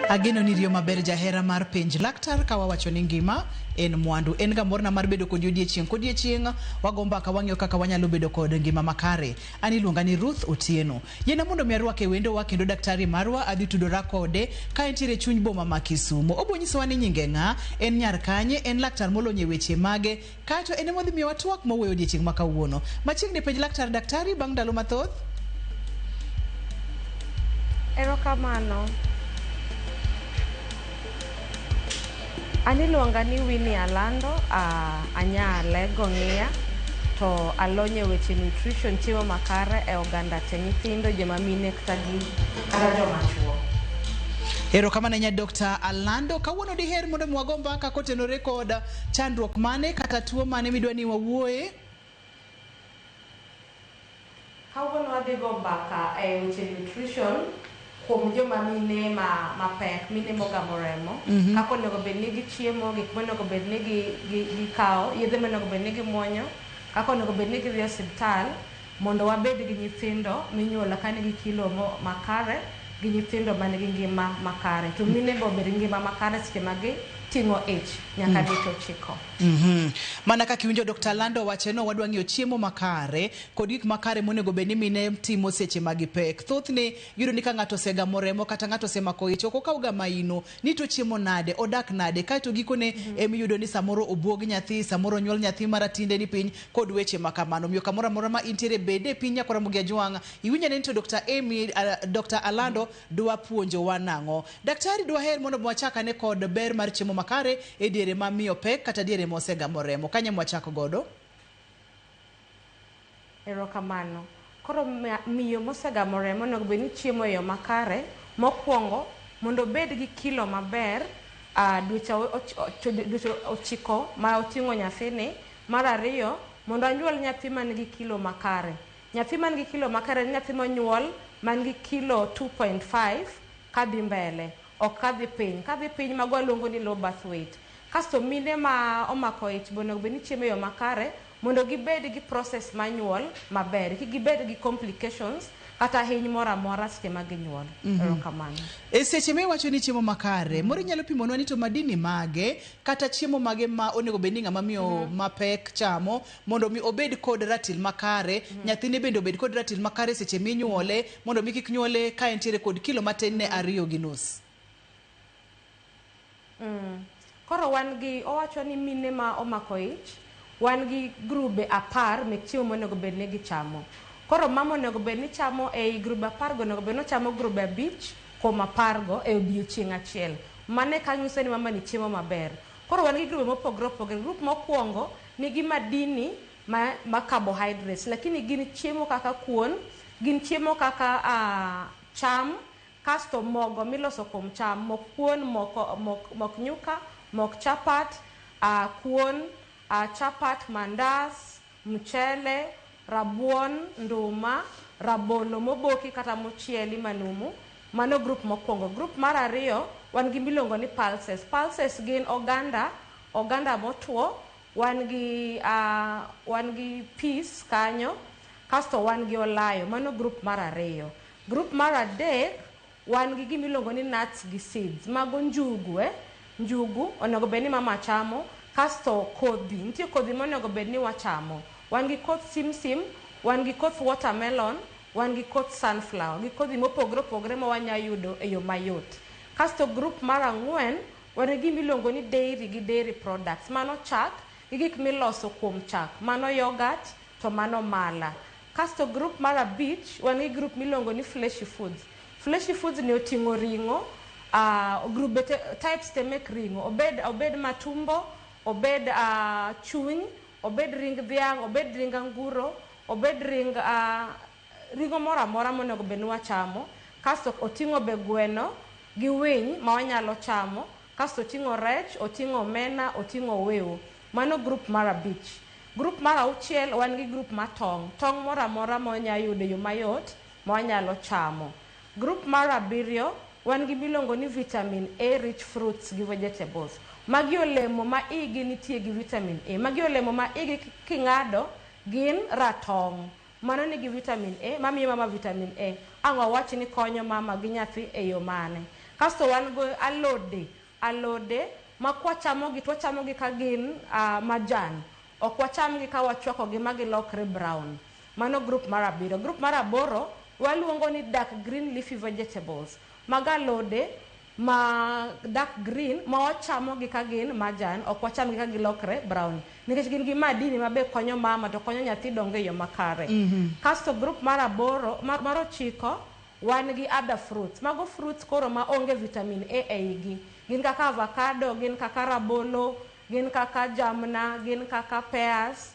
Ageno ni riyo maber jahera mar penj laktar ka wawacho ni ngima en mwandu. En ga morna mar bedo kodi odiechieng' kodiechieng' wago mbaka wang'iyo kaka wanyalo bedo kod ngima makare. An iluonga ni Ruth Otieno. Yiena mondo mi arwak e wendowa kendo daktari marwa adhi tudora kode ka entiere e chuny boma ma Kisumo. Obo nyisowa ni nyinge ng'a, en nyar kanye, en laktar molony e weche mage, kaeto en ema odhi miyowa twak mowuoyo odiechieng' ma kawuono. Machiegni penj laktar daktari bang' ndalo mathoth. Erokamano. An iluonga ni Winnie Alando, anya Alego Ng'iya to alony e weche nutrition, chiemo makare e oganda te, nyithindo, joma mine kata gi kata joma chuo. Erokamano ahinya Dr. Alando. Kawuono diher mondo mi wago mbaka kotenore kod chandruok mane kata tuo mane midwa ni wawuoye? Kawuono wadhi go mbaka e weche nutrition kuom joma mine ma mapek, mine mogamo remo, kaka onego bed ni gichiemo, gik monego bed ni gikawo, yedhe monego bed ni gimuonyo, kaka onego bed ni gidhi e osiptal mondo wabed gi nyithindo minyuolo ka nigi kilo makare gi nyithindo man gi ngima makare. To mine be obed gi ngima makare seche ma giting'o ich nyaka dweche 9. Mana kaka iwinjo Dr. Lando wacho no wadwa ng'iyo chiemo makare kod gik makare monego bed ni mine timo seche ma gipek. Thothne iyudo ni ka ng'ato osegamo remo kata ng'ato osemako ich ok okaw ga maino ni to ochiemo nade, odak nade, kaeto gikone ema iyudo ni samoro obuog nyathi, samoro onyuol nyathi ma ratinde ni piny kod weche ma kamano. Omiyo kamoro amora ma intiere bede e piny nyakwar Ramogi Ajwang', iwinj ane ni to Dr. Amy, Dr. Alando dwa puonjowa nang'o. Daktari dwaher mondo wachak ane kod ber mar chiemo makare e diere ma miyo pek kata diere ma osegamo remo. Kanye mwachak godo? Erokamano. Koro miyo mosegamo remo onego bed ni chiemo e yo makare. Mokwongo, mondo obed gi kilo maber dweche 9 ma oting'o nyathini. Mar ariyo, mondo anyuol nyathi man gi kilo makare. Nyathi man gi kilo makare en nyathi monyuol man gi kilo 2.5 kadhi mbele, ok kadhi piny. Kadhi piny mago waluongo ni low birth weight. Kasto mine ma omako ich be onego bed ni chiemo e yo makare mondo gibed gi process mar nyuol maber, kik gibed gi complications kata hiny moro amora seche ma ginyuol. Erokamano. E seche ma iwacho ni chiemo makare, moro inyalo pimonwa ni to madini mage kata chiemo mage ma onego bed ni ng'ama miyo mapek chamo mondo mi obed kod ratil makare, nyathine bende obed kod ratil makare seche minyuole mondo mi kik nyuole ka entiere kod kilo matin ne 2.5. Koro wan gi, owacho ni mine ma omako ich, wan gi grube 10 mek chiemo monego bed ni gichamo. Koro mama onego bed ni chamo ei grube 10 go, onego bed ni ochamo grube 5 kuom 10 go e odiochieng' achiel. Mano eka nyiso ni mama ni chiemo maber. Koro wan gi grube mopogore opogore. Grup mokwongo nigi madini ma carbohydrates, lakini gin chiemo kaka kuon, gin chiemo kaka cham, kasto mogo miloso kuom cham, mok kuon, mok nyuka, mok chapat, kuon, chapat, mandas, mchele, rabuon, nduma, rabolo moboki kata mochieli manumu. Mano grup mokwongo. Grup mar ariyo, wan gi miluongo ni pulses. Pulses gin oganda, oganda motwo, wan gi peas kanyo, kasto wan gi olayo. Mano grup mar ariyo. Grup mar adek, wan gi gimiluongo ni nuts gi seeds. Mago njugu, Njugu onego bed ni mama chamo, kasto kodhi. Nitie kodhi monego bed ni wachamo. Wan gi koth simsim, wan gi koth watermelon, wan gi koth sunflower. Gi kodhi mopogore opogore ma wanya yudo e yo mayot. Kasto grup mar ang'wen, wan gi gimiluongo ni dairy gi dairy products. Mano chak gi gik miloso kuom chak. Mano yogurt to mano mala. Kasto grup mar abich, wan gi grup miluongo ni fleshy foods. Fleshy foods ni oting'o ring'o, grube te, types te mek ring'o. Obed matumbo, obed chuny, obed ring dhiang', obed ring anguro, obed ring'o moro amora monego bed ni wachamo. Kasto oting'o be gweno gi winy ma wanyalo chamo. Kasto oting'o rech, oting'o omena, oting'o wiu. Mano grup mar abich. Grup mar auchiel, wan gi grup mar tong'. Tong' moro amora ma wanyalo yudo e yo mayot ma wanyalo chamo. Grup mar abiriyo, wan gi miluongo ni vitamin A rich fruits gi vegetables. Magi olemo ma igi nitie gi vitamin A. Magi olemo ma igi king'ado gin ratong'. Mano nigi vitamin A, mamiyo mama vitamin A. Ang' wawach ni konyo mama gi nyathi e yo mane. Kasto wan go alode, alode ma kwachamogi to wachamogi ka gin majan. Ok wachamgi ka wachwakogi ma gilokre brown. Mano group mar abiriyo. Group mar aboro waluongo ni dark green leafy vegetables. Mago alode ma dark green ma wachamogi ka gin majan, ok wachamgi ka gilokre brown. Nikech gin gi madini ma be konyo mama to konyo nyathi dongo e yo makare. Kasto group mar aboro, mar ochiko, wan gi other fruits. Mago fruits koro ma onge vitamin A e igi. Gin kaka avocado, gin kaka rabolo, gin kaka jamna, gin kaka pears.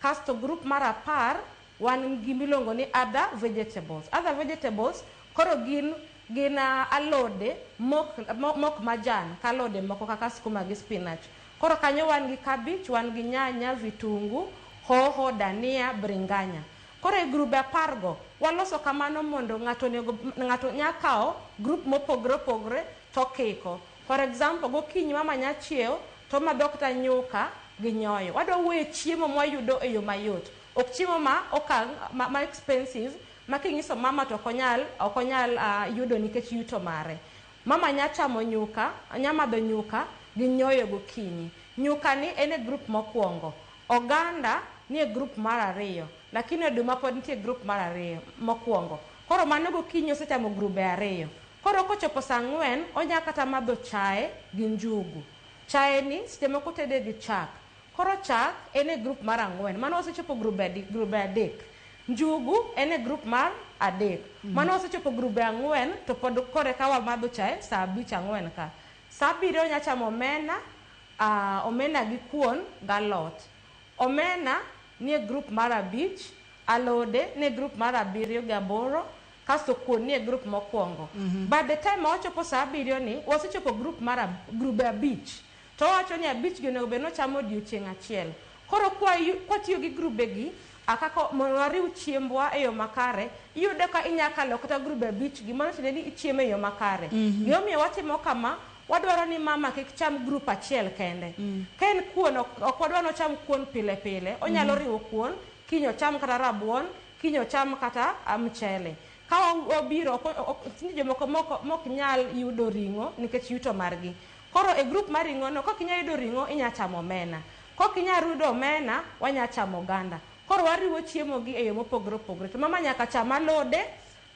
Kasto group mar 10 wan gi miluongo ni other vegetables. Other vegetables koro gin alode mok majan ka alode moko kaka skuma gi spinach. Koro kanyo wan gi cabbage, wan gi nyanya, vitungu, hoho, dania, bringanya. Koro e grube 10 go waloso kamano mondo ng'ato nya kawo group mopogre opogre to kiko. For example, gokinyi mama nya chiewo to madho kata nyuka gi nyoyo. Wadwa wuoyo e chiemo mwayudo e yo mayot. Ok chiemo ma okang' ma expensive ma king'iso mama to ok onyal yudo nikech yuto mare. Mama nya chamo nyuka, nya madho nyuka gi nyoyo gokinyi. Nyuka ni en e group mokwongo. Oganda ni e group mar 2, lakini oduma pod nitie e group mar 2 mokwongo. Koro mano gokinyi osechamo grube 2. Koro kochopo saa 4, onya kata madho chae gi njugu. Chae ni seche moko tede gi chak. Koro chak en e group mar 4. Mano osechopo grube 3. Njugu en e group mar 3. Mano osechopo grube 4 to pod kore ka wamadho chae saa 5 4 ka. Saa 7 onya chamo omena, omena gi kuon galot. Omena ni e group mar 5, alode ni e group mar 7 gi 8, kasto kuon ni e group mokwongo. By the time wachopo saa 7 ni, wasechopo group mar grube 5. To wacho ni 5 gi onego bed ni ochamo odiochieng' achiel. Koro kwatiyo gi grube gi, kaka mondo wariw chiembwa e yo makare, iyudo ka inya kalo kata grube 5 gi, mano tiende ni ichiemo e yo makare. Gimomiyo watimo kama, wadwaro ni mama kik cham group achiel kende. Ka en kuon, ok wadwar ni ocham kuon pile pile. Onyalo riwo kuon, kiny ocham kata rabuon, kiny ocham kata mchele. Ka obiro, nitie jomoko mok nyal yudo ring'o nikech yuto margi. Koro e group mar ring'o no, kok inyal yudo ring'o, inya chamo omena. Kok inyal yudo omena, wanya chamo oganda. Koro wariwo chiemo gi e yo mopogore opogore. To mama nyaka cham alode,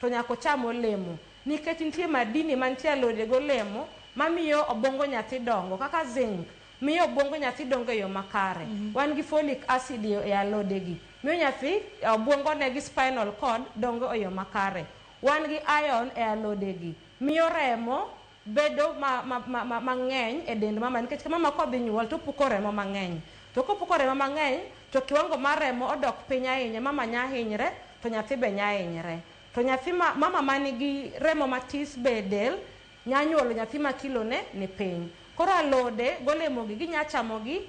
to nyaka ocham olemo. Nikech nitie madini mantie alode golemo mamiyo obwongo nyathi dongo, kaka zinc miyo obwongo nyathi dongo e yo makare. Wan gi folic acid e alode gi, miyo nyathi obwongo ne gi spinal cord dongo e yo makare. Wan gi iron e alode gi, miyo remo bedo mang'eny e dend mama, nikech mama kodhi nyuol to puko remo mang'eny. To kopuko remo mang'eny to kiwango mar remo odok piny ahinya, mama nya hinyre to nyathi be nya hinyre. To nyathi mama manigi remo matis be e del nya nyuolo nyathi ma kilo ne ni piny. Koro alode golemo gi ginya chamo gi,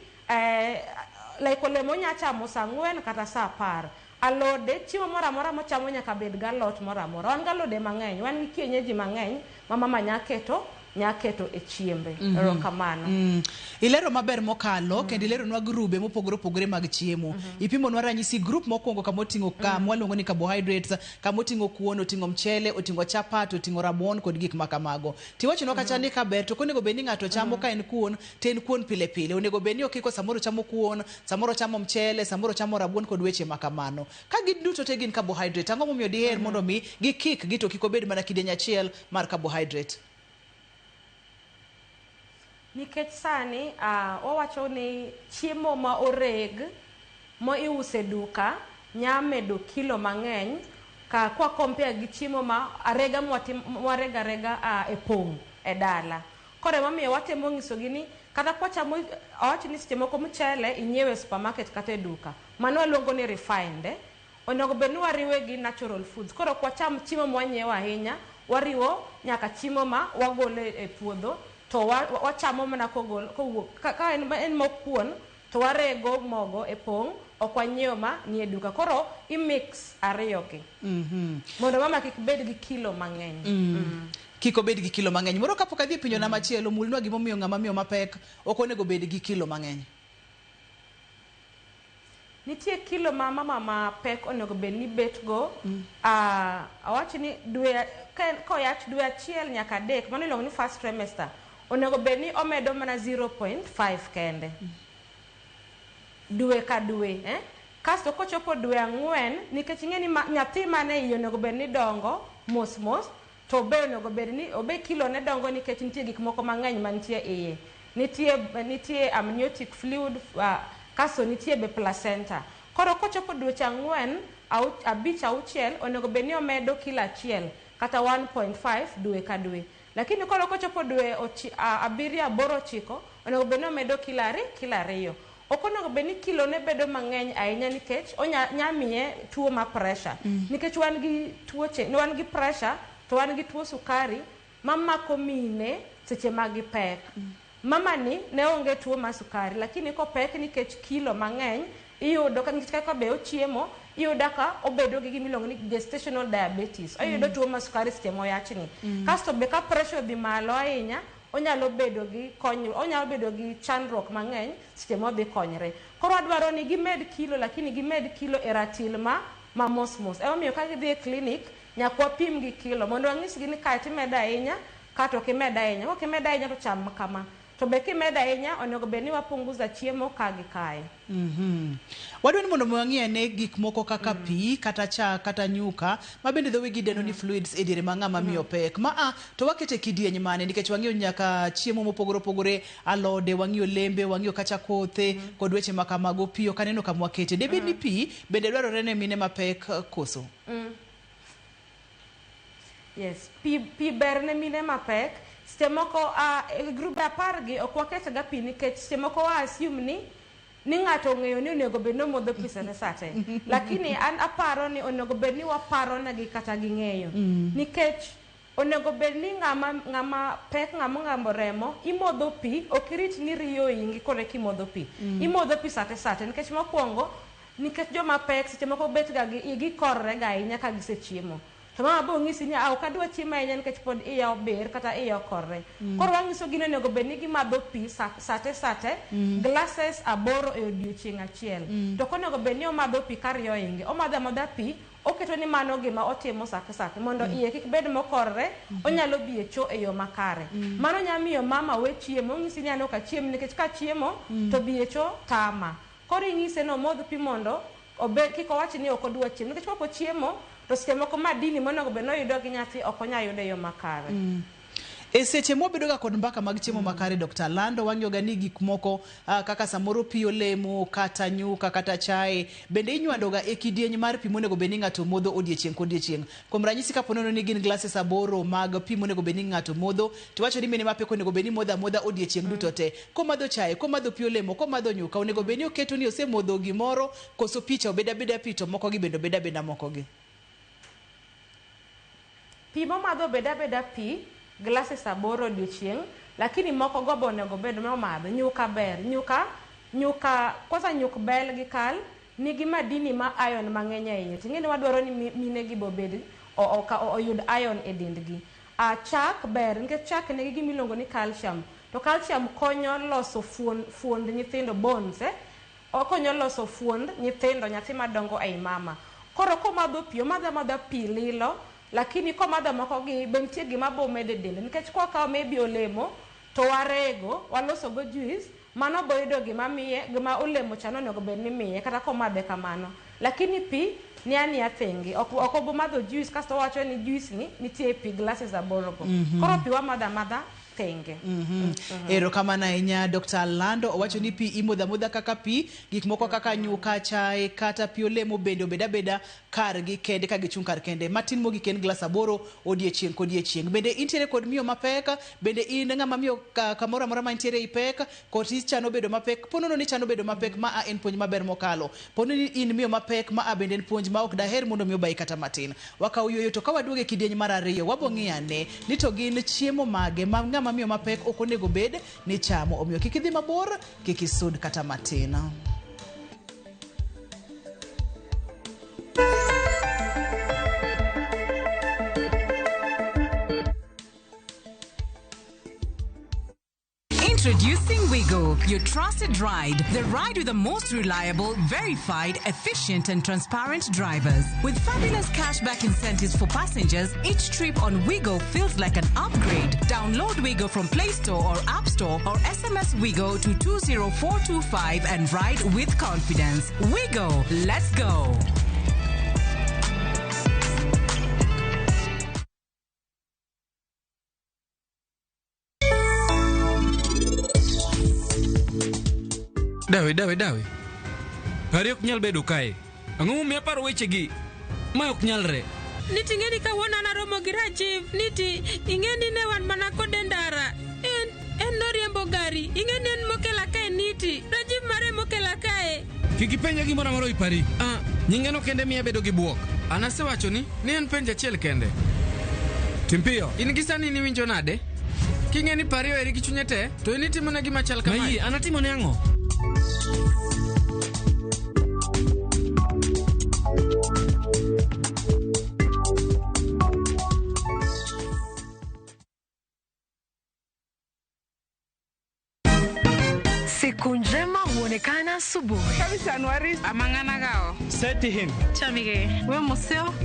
like olemo nya chamo saa 4 kata saa 10. Alode, chiemo moro amora mochamo nyaka bed galot moro amora. Wan galode mang'eny, wan gi kienyeji mang'eny ma mama nya keto e chiembe. Erokamano. Ilero maber mokalo, kendo ileronwa grube mopogore opogore mag chiemo. Ipimonwa ranyisi group mokwongo kamoting'o mwaluongo ni carbohydrates, kamoting'o kuon, oting'o mchele, oting'o chapat, oting'o rabuon kod gik ma kamago. Tiwachonwa kacha ni kaber to onego bed ni ng'ato chamo ka en kuon, to en kuon pile pile. Onego bed ni okiko samoro chamo kuon, samoro chamo mchele, samoro chamo rabuon kod weche ma kamano. Ka gin duto te gin carbohydrate, ang'o momiyo diher mondo mi gikik gi to kik obed mana kidieny achiel mar carbohydrate? Nikech sani wawacho ni chiemo ma oreg ma iuso e duka nya medo kilo mang'eny ka kwa compare gi chiemo ma arega mwarega arega e pong' e dala. Koro emomiyo watemo nyisogi ni kata kwachamo, awach ni seche moko mchele inyiewe e supermarket kata e duka, mano waluongo ni refined. Onego bed ni wariwe gi natural foods. Koro ok wacham chiemo mwanyiewo ahinya, wariwo nyaka chiemo ma wagolo e puodho to wachamo mana kogol, kowuok ka en mok kuon to warego mogo e pong', ok wanyiew ma nie duka. Koro i mix ariyo gi. Mondo mama kik bed gi kilo mang'eny. Kik obed gi kilo mang'eny. Moro kapok adhi e pinjona machielo, mulnwa gimomiyo ng'ama miyo mapek ok onego bed gi kilo mang'eny. Nitie kilo ma mama ma pek onego bed ni bet go. Awach ni dwe koyach dwe 1 nyaka 3, mano iluongo ni first trimester, onego bed ni omedo mana 0.5 kende dwe ka dwe, Kasto kochopo dwe 4, nikech ing'e ni nyathi mane iye onego bed ni dongo mos mos, to be onego bed ni obe kilo ne dongo nikech nitie gik moko mang'eny mantie iye. Nitie amniotic fluid, kasto nitie be placenta. Koro kochopo dweche 4, 5, 6, onego bed ni omedo kilo 1 kata 1.5 dwe ka dwe. Lakini koro kochopo dwe 7, 8, 9, onego bed ni omedo kilo 2. Ok onego bed ni kilo ne bedo mang'eny ahinya nikech onyamiye tuo ma pressure. Nikech wan gi tuoche, wan gi pressure to wan gi tuo sukari mamako mine seche ma gipek. Mama ni ne onge tuo mar sukari, lakini kopek nikech kilo mang'eny, iyudo ka nikech kaka be ochiemo, iyudo ka obedo gi gima iluongo ni gestational diabetes. Oyudo tuo mar sukari seche moyachni. Kasto be ka pressure odhi malo ahinya, onyalo bedo gi onyalo bedo gi chandruok mang'eny seche modhi konyre. Koro adwaro ni gimed kilo, lakini gimed kilo e ratil ma mos mos. Emomiyo ka gidhi e clinic, nyaka wapim gi kilo mondo wanyisgi ni kae timedo ahinya kata ok imed ahinya. Kok imed ahinya to cham kama. To be kimedo ahinya onego bed ni wapunguza chiemo ka gi kae. Wadwa ni mondo wang'i ane gik moko kaka pi, kata chak, kata nyuka, ma bende dhowe gidendo ni fluids e diere ma ng'ama miyo pek. Ma to wakete kidieny mane, nikech wang'iyo nyaka chiemo mopogore opogore, alode, wang'iyo lembe, wang'iyo kata kothe, kod weche ma kamago. Pi ok aneno kama wakete. Debed ni pi bende dwarore ne mine mapek koso? Yes, pi ber ne mine mapek. Seche moko e grube 10 gi ok waketga pi nikech seche moko wa assume ni ng'ato ong'eyo ni onego bed ni omodho pi sate sate. Lakini an aparo ni onego bed ni waparo negi kata ging'eyo. Nikech onego bed ni ng'ama pek, ng'ama ong'ambo remo, imodho pi, ok irit ni riyo ohingi koro eka imodho pi. Imodho pi sate sate nikech mokwongo, nikech joma pek seche moko bet ga gi igi korre ga ahinya ka gisechiemo. To mama bo ng'isi ni ok adwa chiemo ahinya nikech pod iya obir kata iya okorre. Koro wang'iso gi ni onego bed ni gimadho pi sate sate, glasses 8 e odiochieng' achiel. To ok onego bed ni omadho pi ka riyo ohinge. Omadho amadha pi, oketo ni mano gima otimo sate sate mondo iye kik bed mokorre, onyalo bi e cho e yo makare. Mano nyalo miyo mama we chiemo, ong'isi ni an ok achiem nikech ka chiemo to bi e cho tama. Koro ing'ise ni omodh pi mondo obed kik owach ni ok odwa chiemo nikech kok ochiemo to seche moko madini monego bed ni oyudo gi nyathi ok onyal yudo e yo makare. E seche mwabedo ga kod mbaka mag chiemo makare, Dr. Lando, wang'iyo ga ni gik moko kaka samoro pi olemo, kata nyuka, kata chae, bende inywando ga e kidieny mar pi monego bed ni ng'ato modho odiechieng' kodiechieng'. Kuom ranyisi, kapo nono ni gin glasses 8 mag pi monego bed ni ng'ato modho, to wacho ni mine mapek onego bed ni modho amodha odiechieng' duto te. Komadho chae, komadho pi olemo, komadho nyuka, onego bed ni oketo ni osemodho gimoro, koso picha obed abeda pi to moko gi bende obed abeda moko gi. Pi momadho obed abeda pi, glasses 8 odiochieng', lakini moko go be onego bed momadho. Nyuka ber, nyuka, kwanza nyuk bel gi kal nigi madini ma iron mang'eny e iye. Ting'e ni wadwaro ni mine gi bobed oyud iron e dendgi. Chak ber nikech chak nigi gima iluongo ni calcium. To calcium konyo loso fuond nyithindo, bones, Okonyo loso fuond nyithindo, nyathi madongo ei mama. Koro komadho pi, omadho amadha pi lilo, lakini komadho moko gi be nitie gima bo medo e dende. Nikech kwakawo maybe olemo, to warego, waloso go juice, mano bo yudo gima miye, gima olemo cha onego bed ni miye, kata komadhe kamano. Lakini pi ni aniya thenge. Ok obo madho juice, kasto owacho ni juice ni nitie pi glasses 8 go. Koro pi wamadho amadha thenge. Erokamano ahinya Dr. Lando owacho ni pi imodho amodha kaka pi, gik moko kaka nyuka, chae, kata pi olemo bende obed abeda kargi kende ka gichung' kar kende. Matin mogik en glas 8 odiechieng' kodiechieng'. Bende intiere kod miyo mapek, bende in ng'ama miyo kamoro amora ma intiere ipek, kod ichano bedo mapek. Po nono ni ichano bedo mapek, ma en puonj maber mokalo. Po nono ni in miyo mapek, ma bende en puonj ma ok daher mondo mi obayi kata matin. Wakawo yueyo to ka waduogo e kidieny mar 2, wabo ng'iyo ane ni to gin chiemo mage ma ng'ama miyo mapek ok onego bed ni chamo. Omiyo kik idhi mabor, kik isud kata matin. Introducing Wigo, your trusted ride. The ride with the most reliable, verified, efficient, and transparent drivers. With fabulous cashback incentives for passengers, each trip on Wigo feels like an upgrade. Download Wigo from Play Store or App Store or SMS Wigo to 20425 and ride with confidence. Wigo, let's go. Dawe, dawe, dawe. Pari ok nyal bedo kae. Ang'o momiyo aparo wechegi? Ma ok nyalre. Niti ing'e ni kawuono an aromo gi Rajiv. Niti ing'e ni ne wan mana kode ndara. En noriembo gari. Ing'e ni en mokela kae Niti. Rajiv mare mokela kae. Kik ipenja gimoro amora ipari. Ah, nyingeno kende miya bedo gi buok. An asewacho ni en penjo achiel kende. Tim piyo. In gi sani niwinjo nade? King'e ni Pari oheri gi chunye te, to in itimone gima chal kamae. Mayie, an atimone ang'o? Siku njema huonekana asubuhi.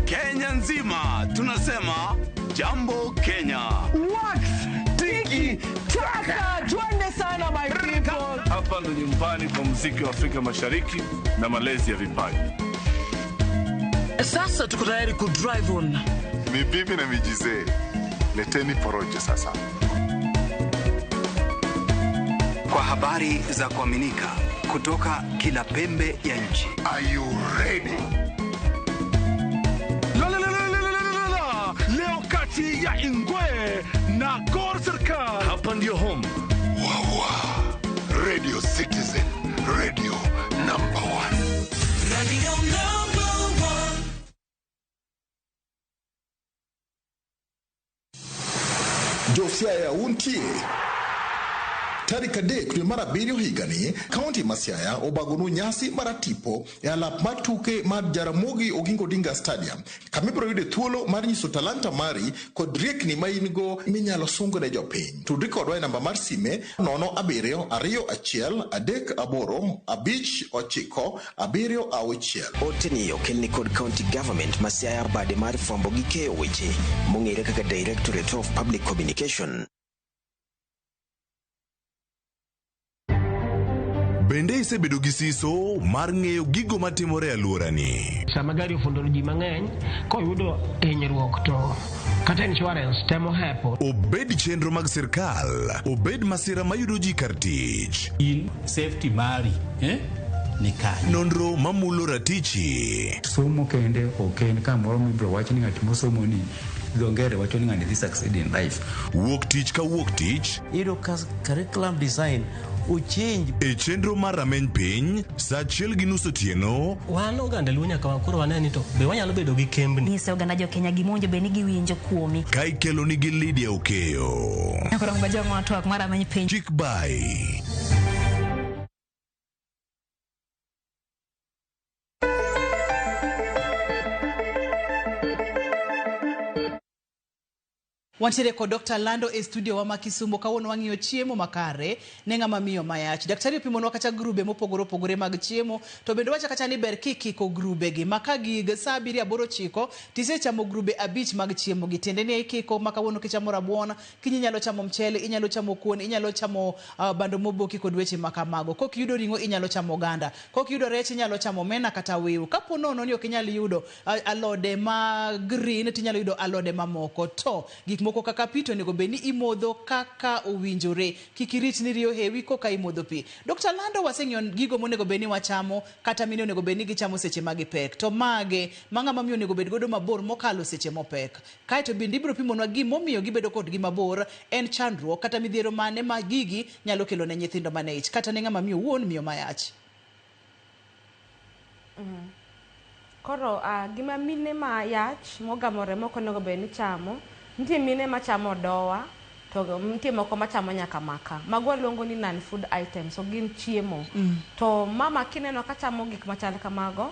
Kenya nzima tunasema jambo Kenya. Wax tiki taka, twende sana my people. Hapa ndo nyumbani kwa muziki wa Afrika Mashariki na malezi ya vipaji. Sasa tuko tayari ku drive on. Ni bibi na mijizee, leteni porojo sasa. Kwa habari za kuaminika kutoka kila pembe ya nchi. Are you ready? La, la, la, la, la, la, la, la. Leo kati ya Ingwe na Gor Serikal. Hapa ndio home. Wawa. Radio Citizen, radio number one. Radio number one. Josiaya untie tarik 3 dwe mar 7 higani, kaunti ma Siaya obagonu nyasi maratipo e alap mar tuke mar Jaramogi Oginga Odinga Stadium, kama ibiro yude thuolo mar nyiso talanta mari kod riekni ma in go minyalo sungo ne jopiny. Tudri kodwa e namba mar sime 07 21 38 59 76. Oteni okelni kod County Government ma Siaya bade mar fwambo gi keyo weche mong'ere kaka Directorate of Public Communication. Bende isebedo gi siso mar ng'eyo gigo matimore e alworani? Sama gari ofundo ji mang'eny, koyudo hinyruok to kata insurance temo hepo. Obed chenro mag sirkal, obed masira mayudo ji kar tich. In safety mari, ni kanye? Nonro mamulo ratichi. Somo kende ok en kamoro mibiro wach ni ng'at mosomo ni dho ngere wacho ni ng'ani dhi succeed in life. Wuok tich ka wuok tich. Iyudo ka curriculum design ochange. E chenro mar rameny piny, saa 1:30 otieno. Wan oganda Luo nyaka koro wane ni to be wanyalo bedo gi kembni. Nyise oganda jo Kenya gima owinjo bed ni giwinjo kuomi. Ka ikelo nigi Lydia Okeyo. Koro ngwa twak mar rameny piny. Chik bai. Wantiere kod Dr. Lando e studio wa ma Kisumu. Kawuono wang'iyo chiemo makare ne ng'ama miyo mayach. Daktari opimonwa kata grube mopogore opogore mag chiemo, to bende wacho kata ni ber kikiko grube gi ma ka gig sa 7 8 9 tisechamo grube 5 mag chiemo gi. Tiende ni ikiko ma kawuono kichamo rabuon, kiny inyalo chamo mchele, inyalo chamo kuon, inyalo chamo bando moboki kod weche ma kamago. Kok iyudo ring'o inyalo chamo oganda, kok iyudo rech inyalo chamo omena kata wiu. Kapo nono ni ok inyal yudo alode ma green, tinyalo yudo alode mamoko. To gik moko kaka pi to onego bed ni imodho kaka owinjore. Kik irit ni riyo hewi koka imodho pi. Dr. Lando, waseng'iyo gigo monego bed ni wachamo kata mine onego bed ni gichamo seche ma gipek. To mage ma ng'ama miyo onego bed godo mabor mokalo seche mopek. Kaeto bende ibiro pimonwa gimomiyo gibedo kodgi mabor, en chandruok kata midhiero mane ma gigi nyalo kelo ne nyithindo mane ich kata ne ng'ama miyo wuon miyo mayach. Koro gima mine ma yach mogamo remo ok onego bed ni chamo. Nitie mine machamo dowa, to nitie moko machamo nyaka maka. Mago waluongo ni non-food items, so gin chiemo. To mama kineno ka chamo gik machal kamago,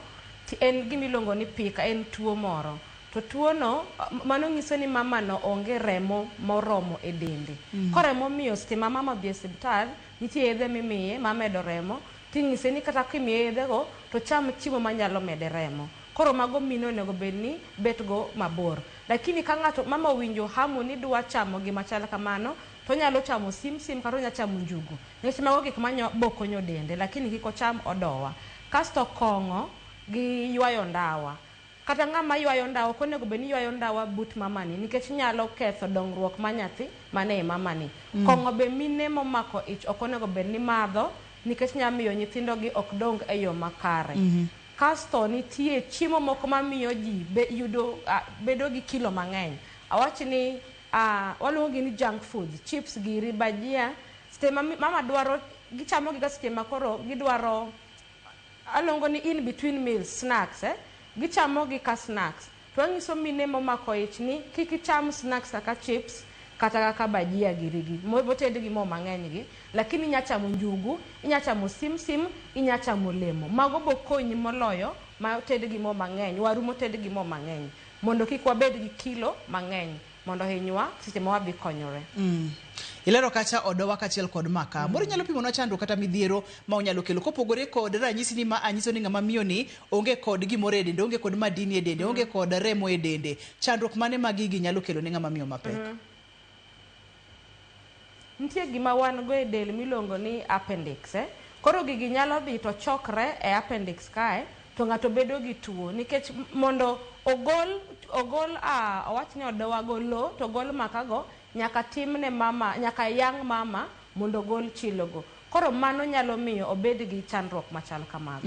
en gima iluongo ni pika, en tuo moro. To tuono mano nyiso ni mama no onge remo moromo e dende. Ko remo miyo seche ma mama odhi e osiptal, nitie yedhe mimiye mamedo remo, ting'ise ni kata kimiye yedhego to cham chiemo manyalo mede remo. Koro mago mine onego bed ni bet go mabor. Lakini ka ng'ato mama owinjo hamu ni dwa chamo gima chal kamano, to onyalo chamo simsim kata onyalo chamo njugu. Nikech mago gik ma bo konyo dende, lakini kik ocham odowa. Kasto kong'o gi ywayo ndawa. Kata ng'ama ywayo ndawa ok onego bed ni ywayo ndawa but mamani nikech nyalo ketho dongruok mar nyathi mane e mamani. Kong'o be mine momako ich ok onego bed ni madho nikech nyalo miyo nyithindo gi ok dong e yo makare. Kasto nitie chiemo moko mamiyo ji yudo bedo gi kilo mang'eny. Awach ni waluongo gi ni junk foods, chips giri, bajia. Seche ma mama dwaro, gichamo gi ga seche ma koro gidwaro, aluongo ni in between meals, snacks, Gichamo gi ka snacks. To anyiso mine momako ich ni kik icham snacks kaka chips kata kaka bajia giri gi moted gi mo mang'eny gi, lakini inya chamo njugu, inya chamo simsim, inya chamo olemo. Mago bo konyi moloyo ma oted gi mo mang'eny, waru moted gi mo mang'eny, mondo kik wabed gi kilo mang'eny mondo hinywa seche ma wadhi konyore. Ilero kacha odowa kaachiel kod maka. Moro inyalo pimonwa chandruok kata midhiero ma onyalo kelo kopogore kod ranyisi ni ma anyiso ni ng'ama miyo ni onge kod gimoro e dende, onge kod madini e dende, onge kod remo e dende. Chandruok mane ma gigi nyalo kelo ne ng'ama miyo mapek? Nitie gima wan go e del miluongo ni appendix. Koro gigi nyalo dhi to chokre e appendix kae to ng'ato bedo gi tuo nikech mondo ogol owach ni odowa go lo to ogol makago nyaka timne mama, nyaka yang' mama mondo ogol chilogo. Koro mano nyalo miyo obed gi chandruok machal kamago.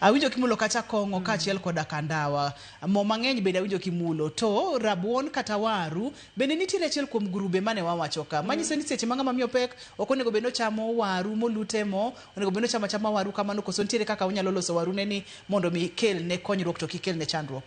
Awinjo kimulo kacha kong'o kaachiel koda kandawa. Mo mang'eny bende awinjo kimulo. To rabuon kata waru bende nitiere achiel kuom grube mane wawacho ka. Manyiso ni seche ma ng'ama miyo pek ok onego bed ni ochamo waru molute mo, onego bed ni ochamo achama waru kamano, koso nitiere kaka onyalo loso waru ne ni mondo mi kelne konyruok to kik kelne chandruok.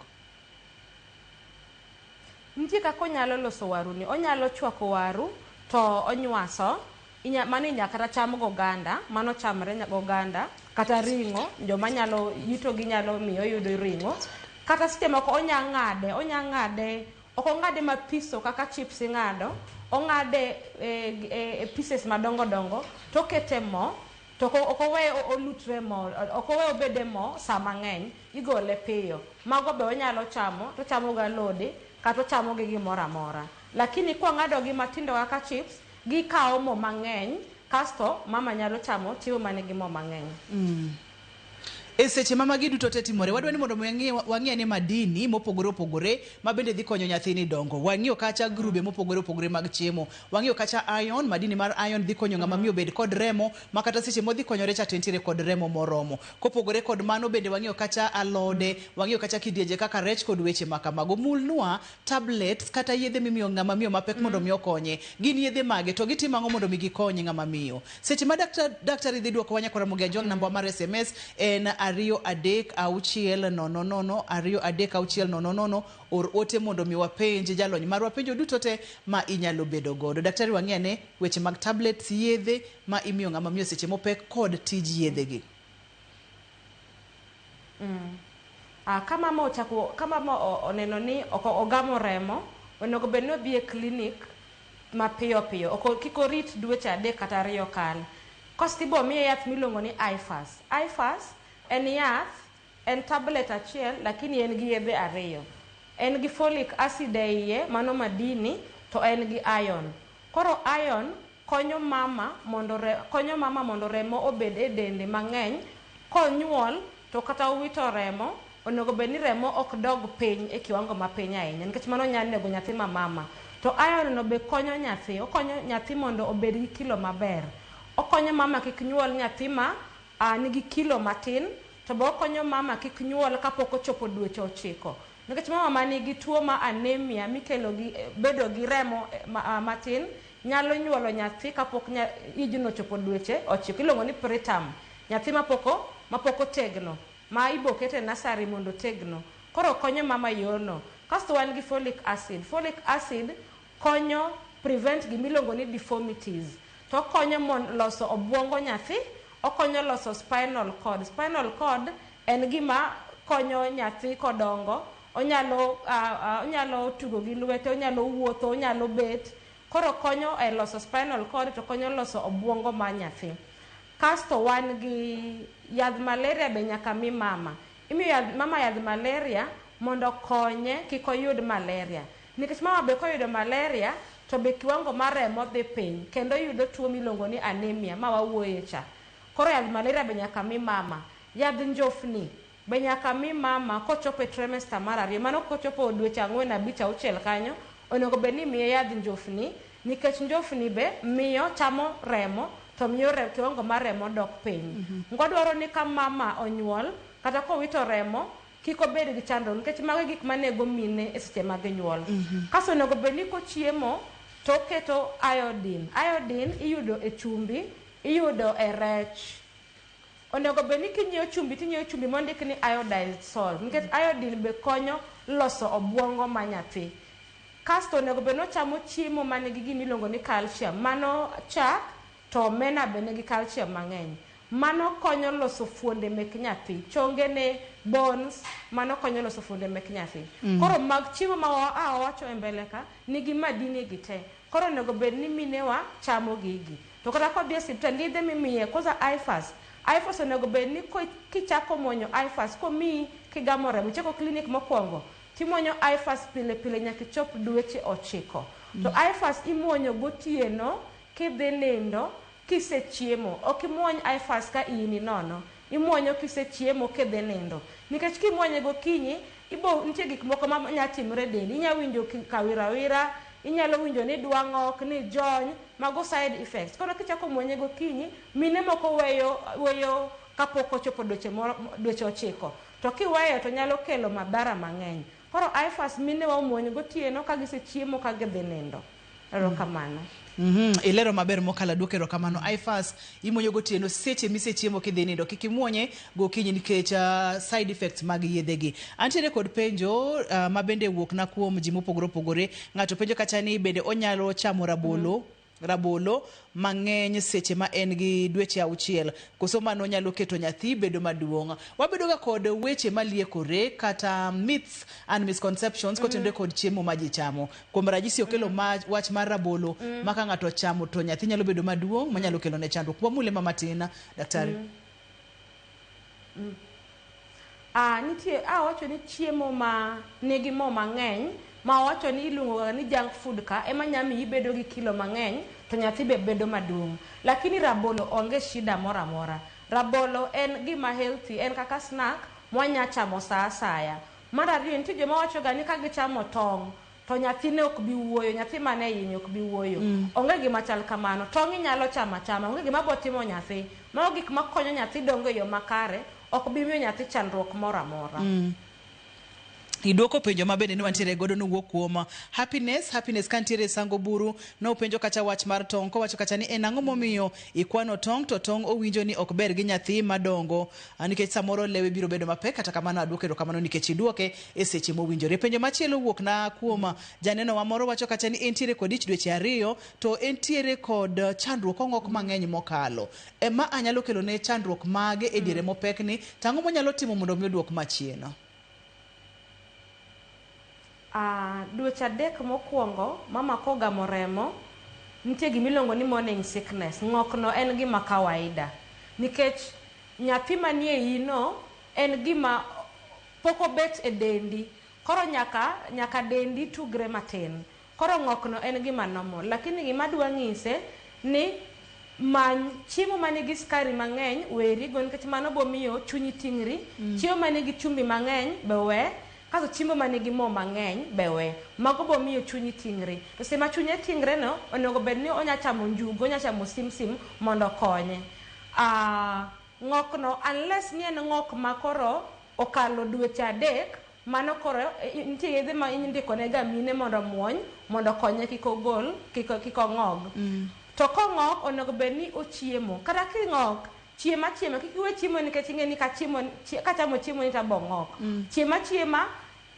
Nitie kaka onyalo loso waru ni. Onyalo chwako waru to onywaso. Mano inya kata cham goganda, mano chamre goganda, kata ring'o, joma nyalo yuto gi nyalo miyo yudo ring'o. Kata seche moko onya ng'ade, ok ong'ade mapiso kaka chips ing'ado, ong'ade e pieces madongo dongo, to okete mo, to ok owe olutre mo, ok owe obede mo sa mang'eny, igole piyo. Mago be onyalo chamo, to chamo gi alode, kata ochamo gi gimoro amora. Lakini kwang'ado gi matindo kaka chips, gikawo mo mang'eny, kasto mama nyalo chamo chiemo manigi mo mang'eny. E seche ma magi duto te timore, wadwa ni mondo wang'e ni madini mopogore opogore ma bende dhi konyo nyathini dongo. Wang'iyo kacha grube mopogore opogore mag chiemo. Wang'iyo kacha iron, madini mar iron dhi konyo ng'ama miyo bed kod remo, ma kata seche modhi konyore cha to entiere kod remo moromo. Kopogore kod mano bende wang'iyo kacha alode, wang'iyo kacha kidienje kaka rech kod weche ma kamago. Mulnwa tablets kata yedhe mimiyo ng'ama miyo mapek mondo mi okonye. Gin yedhe mage to gitimo ang'o mondo mi gikonye ng'ama miyo? Seche ma daktari dhi duoko wanya kora Ramogi Ajwang' namba mar SMS en 2 3 6 0 0 2 3 6 0 0. Or ote mondo mi wapenj jalony marwa penjo duto te ma inyalo bedo godo. Daktari, wang'i ane weche mag tablets, yedhe ma imiyo ng'ama miyo seche mopek kod tij yedhe gi. Ka mama ochako, ka mama oneno ni ok ogamo remo, onego bed ni odhi e klinik mapiyo piyo. Ok kik orit dweche 3 kata 2 kal. Kasto ibo miye yath miluongo ni IFAS. IFAS en yath, en tablet achiel, lakini en gi yedhe 2. En gi folic acid e iye, mano madini, to en gi iron. Koro iron konyo mama mondo remo obed e dende mang'eny. Konyuol to kata owito remo, onego bed ni remo ok dog piny e kiwango mapiny ahinya, nikech mano nyalo nego nyathi ma mama. To iron no be konyo nyathi, okonyo nyathi mondo obed gi kilo maber. Okonyo mama kik nyuol nyathi ma nigi kilo matin, to be okonyo mama kik nyuol kapok ochopo dweche 9. Nikech mama manigi tuo ma anemia mikelo gi bedo gi remo matin nyalo nyuolo nyathi kapok ijno ochopo dweche 9. Iluongo ni preterm, nyathi mapok otegno, ma ibokete e nursery mondo otegno. Koro konyo mama yorno. Kasto wan gi folic acid. Folic acid konyo prevent gimiluongo ni deformities. To okonyo loso obwongo nyathi, okonyo loso spinal cord. Spinal cord en gima konyo nyathi kodongo, onyalo onyalo tugo gi lwete, onyalo wuotho, onyalo bet. Koro konyo e loso spinal cord to konyo loso obuongo mar nyathi. Kasto wan gi yadh malaria be nyaka mi mama. Imiyo yadh, mama yadh malaria mondo okonye kik oyud malaria. Nikech mama be koyudo malaria to be kiwango mar remo dhi piny kendo oyudo tuo miluongo ni anemia ma wawuoye cha. Koro yadh malaria be nyaka mi mama. Yadh njofni be nyaka mi mama kochopo e trimester mar ariyo. Mano kochopo dweche 4, 5, 6 kanyo, onego bed ni imiye yadh njofni nikech njofni be miyo chamo remo to miyo kiwango mar remo dok piny. Wadwaro ni ka mama onyuol kata kowito remo kik obed gi chandruok nikech mago e gik manego mine e seche ma ginyuol. Kasto onego bed ni kochiemo to oketo iodine. Iodine iyudo e chumbi, iyudo e rech. Onego bed ni kinyiewo chumbi tinyiewo chumbi mondik ni iodized salt nikech iodine be konyo loso obuongo ma nyathi. Kasto onego bed ni ochamo chiemo manigi gimiluongo ni calcium. Mano chak to omena be nigi calcium mang'eny. Mano konyo loso fuonde mek nyathi, chongene, bones, mano konyo loso fuonde mek nyathi. Koro mag chiemo ma wawacho e mbele ka nigi madini gi te. Koro onego bed ni minewa chamo gigi. To kata kodhi e osiptal, yedhe mimiye, kwanza IFAS. IFAS onego bed ni kichako muonyo IFAS, komiyi kigamo remo, ichako klinik mokwongo, timuonyo IFAS pile pile nyaka ichop dweche 9. To IFAS imuonyo gotieno kidhi nindo kisechiemo. Ok imuony IFAS ka iyi ni nono. Imuonyo kisechiemo kidhi nindo. Nikech kimuonye gokinyi, ibo nitie gik moko ma nya timore e dendi. Inya winjo kawirawira, inyalo winjo ni idwa ng'ok, ni ijony, mago side effects. Koro kichako muonye gokinyi, mine moko weyo kapok ochopo dweche 9. To kiweyo to nyalo kelo madhara mang'eny. Koro IFAS mine wa omuony gotieno ka gisechiemo ka gidhi nindo. Erokamano. Ilero maber mokalo, aduoko erokamano. IFAS imuonyo gotieno seche misechiemo kidhi nindo, kik imuonye gokinyi nikech side effects mag yedhegi. Antiere kod penjo ma bende wuok na kuom ji mopogore opogore. Ng'ato penjo kacha ni bende onyalo chamo rabolo mang'eny seche ma en gi dweche 6, koso mano nyalo keto nyathi bedo maduong'. Wabedo ga kod weche maliekore kata myths and misconceptions kotenore kod chiemo ma ji chamo. Kuom ranyisi okelo wach mar rabolo ma ka ng'ato ochamo to nyathi nyalo bedo maduong' manyalo kelo ne chandruok. Wamule ma matin, daktari. Nitie awacho ni chiemo ma nigi mo mang'eny ma wacho ni iluongo ni junk food ka ema nyalo miyi ibedo gi kilo mang'eny to nyathi be bedo maduong'. Lakini rabolo onge shida moro amora. Rabolo en gima healthy, en kaka snack mwanya chamo sa asaya. Mar ariyo, nitie joma wacho ga ni ka gichamo tong' to nyathine ok bi wuoyo, nyathi mane iye ni ok bi wuoyo. Onge gima chal kamano. Tong' inyalo chamo achama, onge gima bo timo nyathi. Mago gik makonyo nyathi dongo e yo makare, ok bi miyo nyathi chandruok moro amora. Iduoko penjo ma bende ne wantiere godo nowuok kuom Happiness. Happiness kantiere Sango Buru nopenjo kacha wach mar tong', kowacho kacha ni en ang'o momiyo ikwano tong' to tong' owinjo ni ok ber gi nyathi madongo, nikech samoro lewe biro bedo mapek. Kata kamano aduoko erokamano nikech iduoke e seche mowinjore. Penjo machielo wuok na kuom janeno wa moro, wacho kacha ni entiere kod ich dweche 2 to entiere kod chandruok ong'ok mang'eny mokalo. Ema anyalo kelo ne chandruok mage e diere mopekni, to ang'o monyalo timo mondo mi oduok machien? Dweche 3 mokwongo mama kogamo remo, nitie gimiluongo ni morning sickness. Ng'okno en gima kawaida nikech nyathi manie iyi no en gima pok obet e dendi. Koro nyaka dendi tugre matin. Koro ng'okno en gima normal. Lakini gima adwa nyise ni many chiemo manigi sukari mang'eny weri go nikech mano bomiyo chunyi ting'ri. Chiemo manigi chumbi mang'eny be we. Kasto chiemo manigi mo mang'eny be we. Mago bomiyo chunyi ting're. To sama chunye ting're no, onego bed ni onya chamo njugu, onya chamo simsim mondo okonye. Ng'okno, unless ni en ng'ok ma koro okalo dweche 3, mano koro nitie yedhe ma indiko ne ga mine mondo omuony, mondo okonye kik ogol, kik ong'og. To kong'ok, onego bed ni ochiemo. Kata king'ok, chiema chiema, kik iwe chiemo nikech ing'e ni kachamo chiemo ni tabo ng'ok. Chiema chiema,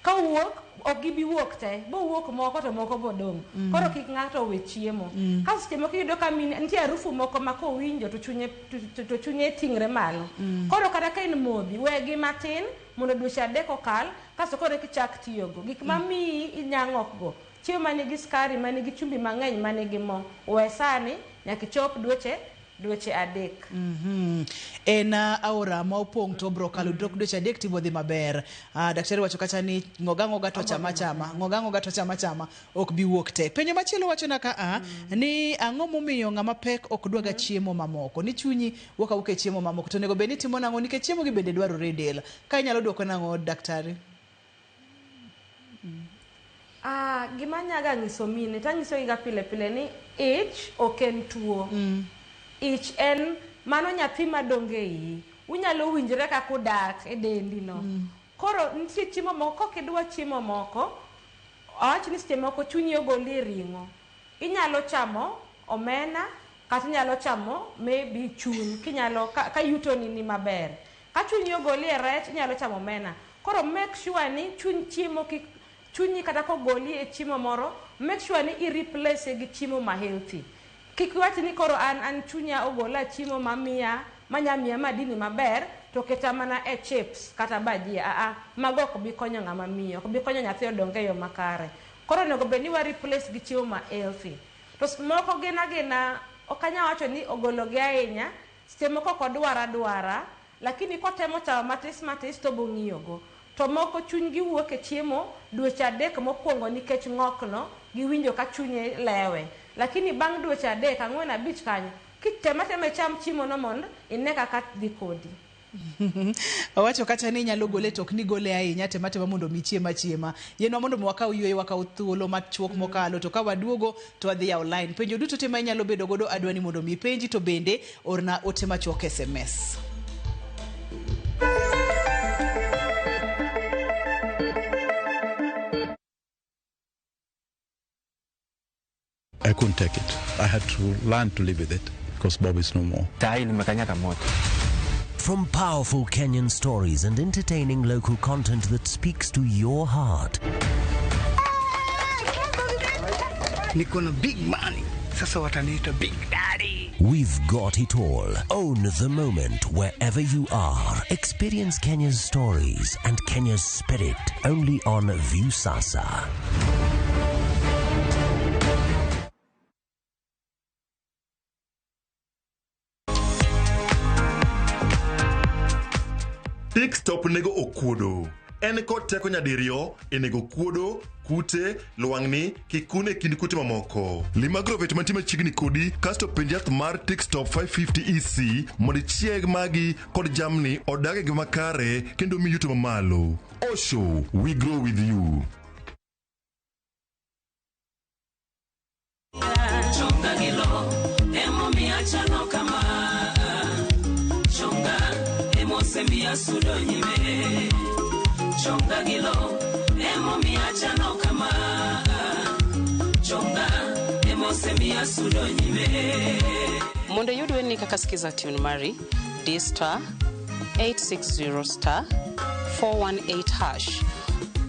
kawuok, ok gibi wuok te, bowuok moko to moko bodong'. Koro kik ng'ato we chiemo. Ka seche moko iyudo ka mine nitie harufu moko ma kowinjo to chunye to chunye ting're malo. Koro kata ka in modhi, wegi matin mondo dweche 3 okal, kasto koro eka ichak tiyogo. Gik mamiyi inyang'ok go, chiemo manigi skari, manigi chumbi mang'eny, manigi mo, we sani nyaka ichop dweche 3. En aora ma opong' to obro kalo tok dweche 3 tibodhi maber. Daktari wacho kacha ni ng'oga ng'oga to chama chama, ng'oga ng'oga to chama chama, ok bi wuok te. Penjo machielo wacho na ka ni ang'o momiyo ng'ama pek ok dwaga chiemo mamoko? Ni chunyi wuok awuoka e chiemo mamoko, to onego bed ni timo nang'o nikech chiemo gi bende dwarore e del. Ka inyalo duoko nang'o daktari? Gima anyaga nyiso mine, tanyisogiga pile pile ni ich ok en tuo. Ich en mano nyathi madongo e iyi. Unyalo winjore kaka udak e dendi no. Koro nitie chiemo moko, kokidwa chiemo moko, awach ni seche moko chunyi ogoli e ring'o. Inyalo chamo omena, kata inyalo chamo maybe chuny, kinyalo ka yuto ni ni maber. Ka chunyi ogoli e rech, inyalo chamo omena. Koro make sure ni chuny chiemo kik chunyi kata kogoli e chiemo moro, make sure ni i replace gi chiemo ma healthy. Kik iwach ni koro an chunya ogola chiemo mamiya manya miya madini maber to keta mana e chips kata bajia. Mago ok bi konyo ng'ama miyo, ok bi konyo nyathi odong e yo makare. Koro onego bed ni wa replace gi chiemo ma healthy. To moko gin agina, ok anya wacho ni ogologi ahinya, seche moko ok odwar adwara, lakini kotemo chamo matis matis to obong'iyogo. To moko chunygi wuok e chiemo dweche 3 mokwongo nikech ng'okno, giwinjo ka chunye lewe. Lakini bang' dweche 3, 4, 5 kanyo, kitema tema icham chiemo no mondo ine kaka dhi kodi. Owacho kata ni inyalo gole to ok ni gole ahinya, tema tema mondo mi chiem achiema. Yienwa mondo mi wakaw yueyo, wakaw thuolo machuok mokalo, to ka waduogo to wadhi yawo line. Penjo duto te ma inyalo bedo godo adwa ni mondo mi ipenji, to bende orna ote machuok SMS. I couldn't take it. I had to learn to live with it because Bob is no more. From powerful Kenyan stories and entertaining local content that speaks to your heart. Niko na big money. Sasa wataniita Big Daddy. We've got it all. Own the moment wherever you are. Experience Kenya's stories and Kenya's spirit only on Viusasa. Tick Stop nego okuodo. En kod teko nyadiriyo e nego kuodo, kute, lwang'ni, kikun e kind kute mamoko. Lim agrovet mantie machiegni kodi kasto penj yath mar Tick Stop 550 EC mondo ichieg magi kod jamni odag e ngima makare kendo mi yuto mamalo. Osho, we grow with you. Chonga gi lo emomiyo achano kama, chonga emosemiyo sudo nyime, chonga gi lo emomiyo achano kama, chonga emosemiyo sudo nyime. Mondo iyud wendni kaka Skiza tune mari, di star 860 star 418 hash.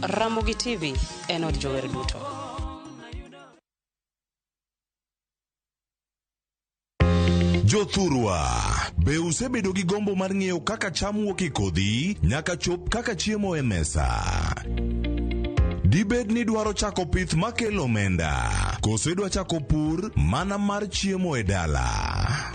Ramogi TV en od jower duto. Jothurwa, be usebedo gi gombo mar ng'eyo kaka cham wuok e kodhi nyaka chop kaka chiemo e mesa? Dibed ni dwaro chako pith makelo omenda, koso idwa chako pur mana mar chiemo e dala?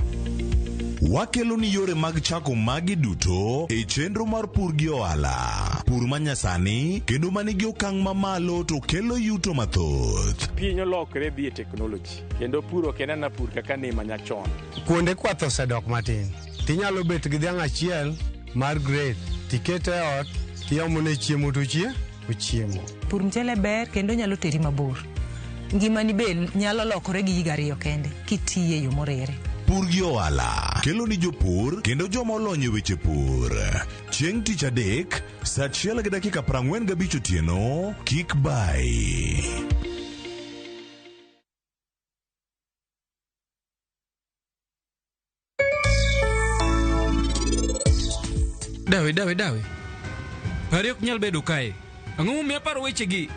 Wakelo ni yore mag chako magi duto e chenro mar pur gi ohala. Pur manyasani kendo manigi okang' mamalo to kelo yuto mathoth. Piny olokre dhi e teknoloji kendo pur ok en ana pur kaka ne manyachon. Kuonde kwath osedok matin. Tinyalo bet gi dhiang' achiel mar grade, tikete e ot, tiomone chiemo to ochiemo. Pur mchele ber kendo nyalo teri mabor. Ngimani be nyalo lokore gi higa 2 kende kitiye e yo moriere. Pur gi ohala kelo ni jopur kendo joma olony e weche pur. Chieng' tich adek, saa 1:45 otieno, kik bai. Dawe, dawe, dawe. Pari ok nyal bedo kae. Ang'o momiyo aparo wechegi?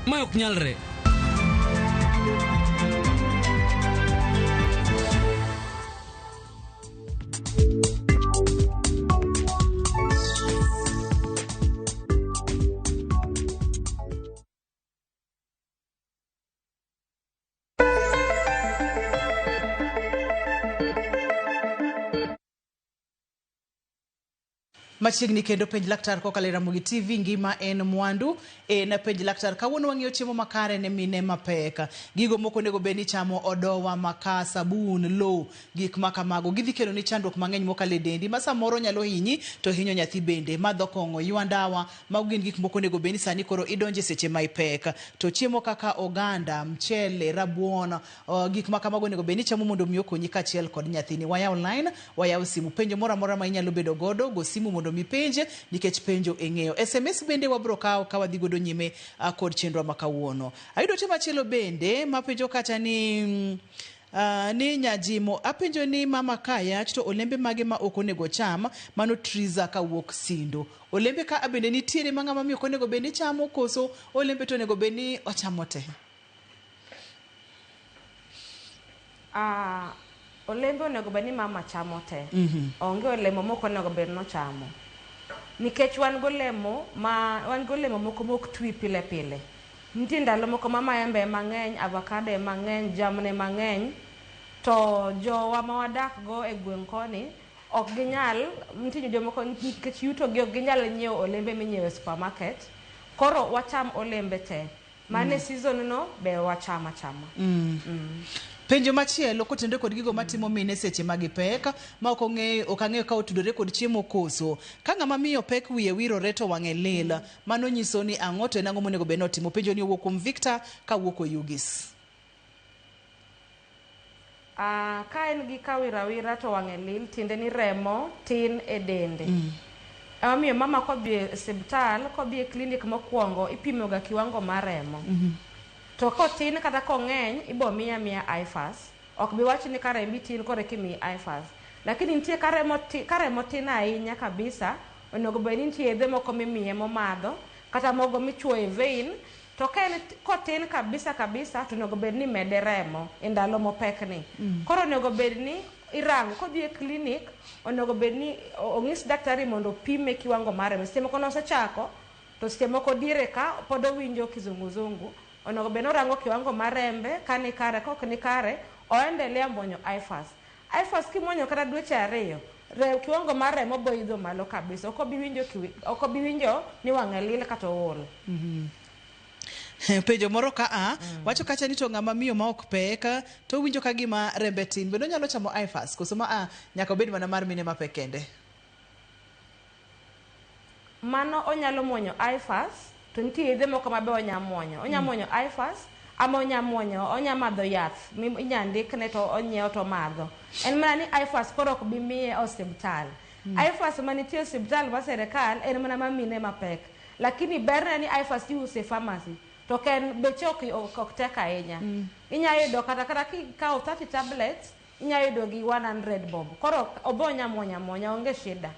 Mae ok nyalre. Machiegni kendo penj laktar kokalo e Ramogi TV ngima en mwandu en penj laktar. Kawuono wang'iyo chiemo makare ne mine mapek. Gigo moko onego bed ni chamo odowa, makaa, sabun, lowo, gik ma kamago. Gidhi kelo ni chandruok mang'eny mokalo e dendi ma samoro nyalo hinyi to hinyo nyathi bende. Madho kong'o, ywa ndawa, mago gin gik moko onego bed ni sani koro idonje seche ma ipek. To chiemo kaka oganda, mchele, rabuon, gik ma kamago onego bed ni ichamo mondo mi okonyi kaachiel kod nyathini. Wayaw line, wayaw simu. Penjo moro amora ma inyalo bedo godo, go simu mondo mi penje nikech penjo ing'eyo. SMS bende wabro kawo ka wadhi godo nyime kod chenro ma kawuono. Ayudo ote machielo bende mapenjo kacha ni ni nyajimo apenjo ni mama ka yach to olembe mage ma ok onego cham mano Triza kawuok Sindo. Olembe ka bende nitiere ma ng'ama miyo ok onego bed ni chamo koso olembe to onego bed ni ochamo te? Olembe onego bed ni mama chamo te. Onge olemo mok onego bed ni ochamo. Nikech wan golemo ma wan golemo moko mok twi pile pile. Nitie ndalo moko ma maembe mang'eny, avocado mang'eny, jamne mang'eny, to jowa ma wadak go e gweng' koni ok ginyal, nitie jomoko nikech yuto gi ok ginyal nyiewo olembe minyiewo e supermarket. Koro wacham olembe te. Mane season no be wacham achama. Penjo machielo kotenore kod gigo matimo mine seche ma gipek ma ok ong'eyo ok ang'eyo ka otudore kod chiemo koso. Ka ng'ama miyo pek wiye wirore to wang'e lil, mano nyiso ni ang'o to en ang'o monego bed ni otimo? Penjo ni owuok kuom Victor kawuok Oyugis. Ka en gi kawirawira to wang'e lil, tiende ni remo tin e dende. Emomiyo mama kodhi e osiptal, kodhi e klinik mokwongo, ipimo ga kiwango mar remo. To kotin kata kong'eny, ibo miya miya IFAS. Ok bi wach ni ka rembi tin koro eka imiyi IFAS. Lakini nitie ka remo tin ahinya kabisa, onego bed ni nitie yedhe moko mimiye momadho, kata mogo michuoyo e vein. To ka en kotin kabisa kabisa, to onego bed ni imede remo e ndalo mopekni. Koro onego bed ni irango, kodhi e klinik, onego bed ni ong'is daktari mondo opime kiwango mar remo. Seche moko nosechako, to seche moko diere ka pod owinjo kizunguzungu. Onego bed ni orango kiwango mar rembe, ka ni kare, ka ok ni kare, oendelea muonyo IFAS. IFAS kimuonyo kata dweche 2, kiwango mar remo bo idho malo kabisa. Ok obi winjo ni wang'e lil kata ool. Penjo moro ka wacho kacha ni to ng'ama miyo ma ok pek to winjo ka gima rembe tin, bende onyalo chamo IFAS koso ma nyaka obed mana mar mine mapek kende? Mano onyalo muonyo IFAS, to nitie yedhe moko ma be onya muonyo. Onya muonyo IFAS ama onya muonyo, onya madho yath inya ndikne to onyiewo to omadho. En mana ni IFAS koro ok bi miye e osiptal. IFAS manitie e osiptal mar sirkal en mana ma mine mapek. Lakini berne ni IFAS iuso e pharmacy. To ken beche ok tek ahinya. Inya yudo kata kikawo 30 tablets, inya yudo gi 100 bob. Koro obo onya muonya muonya, onge shida.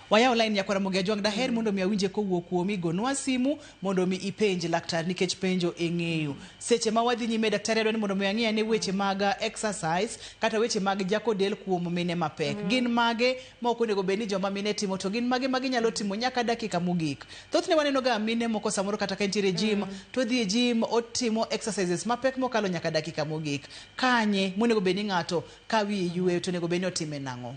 Wayaw line nyakwar Ramogi Ajwang', daher mondo mi awinje kowuok kuomi, gonwa simu mondo mi ipenj laktar nikech penjo e ng'eyo. Seche ma wadhi nyime daktari adwa ni mondo mi ang'i ane weche mag exercise kata weche mag jako del kuom mine mapek. Gin mage ma ok onego bed ni joma mine timo to gin mage ma ginyalo timo nyaka dakika mogik. Thothne waneno ga mine moko samoro kata ka entiere e gym, to odhi e gym otimo exercises mapek mokalo nyaka dakika mogik. Kanye monego bed ni ng'ato ka wiye yweyo to onego bed ni otime nang'o?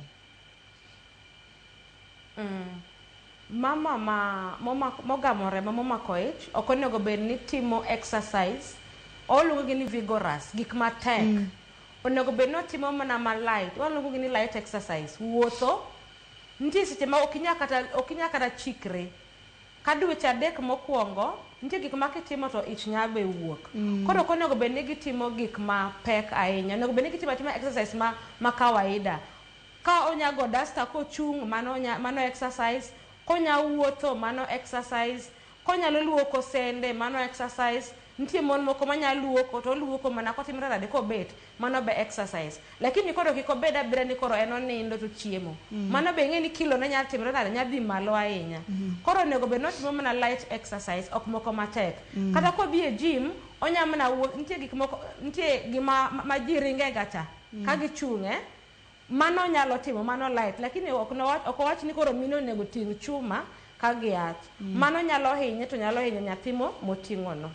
Mama ma mogamo remo momako ich ok onego bed ni timo exercise, oluongo gi ni vigorous, gik matek. Onego bed ni otimo mana ma light, waluongo gi ni light exercise, wuotho. Nitie seche ma ok inyal kata chikre. Ka dweche 3 mokwongo, nitie gik ma kitimo to ich nya be wuok. Koro ok onego bed ni gitimo gik mapek ahinya. Onego bed ni gitimo atima exercise ma kawaida. Ka onya go duster kochung', mano exercise. Konya wuotho, mano exercise. Konyalo luoko sende, mano exercise. Nitie mon moko manya luoko to oluoko mana kotimre nade kobet, mano be exercise. Lakini koro kik obed abeda ni koro en onindo to chiemo. Mano be ing'e ni kilo ne nyalo timre nade, nyalo dhi malo ahinya. Koro onego bed ni otimo mana light exercise, ok moko matek. Kata kodhi e gym, onya mana wuoth, nitie gik moko, nitie gima ma ji ringe ga cha, ka gichung' mano nyalo timo mano light, lakini ok ok owach ni koro mine onego ting' chuma ka giach. Mano nyalo hinye to nyalo hinyo nyathi moting'o no.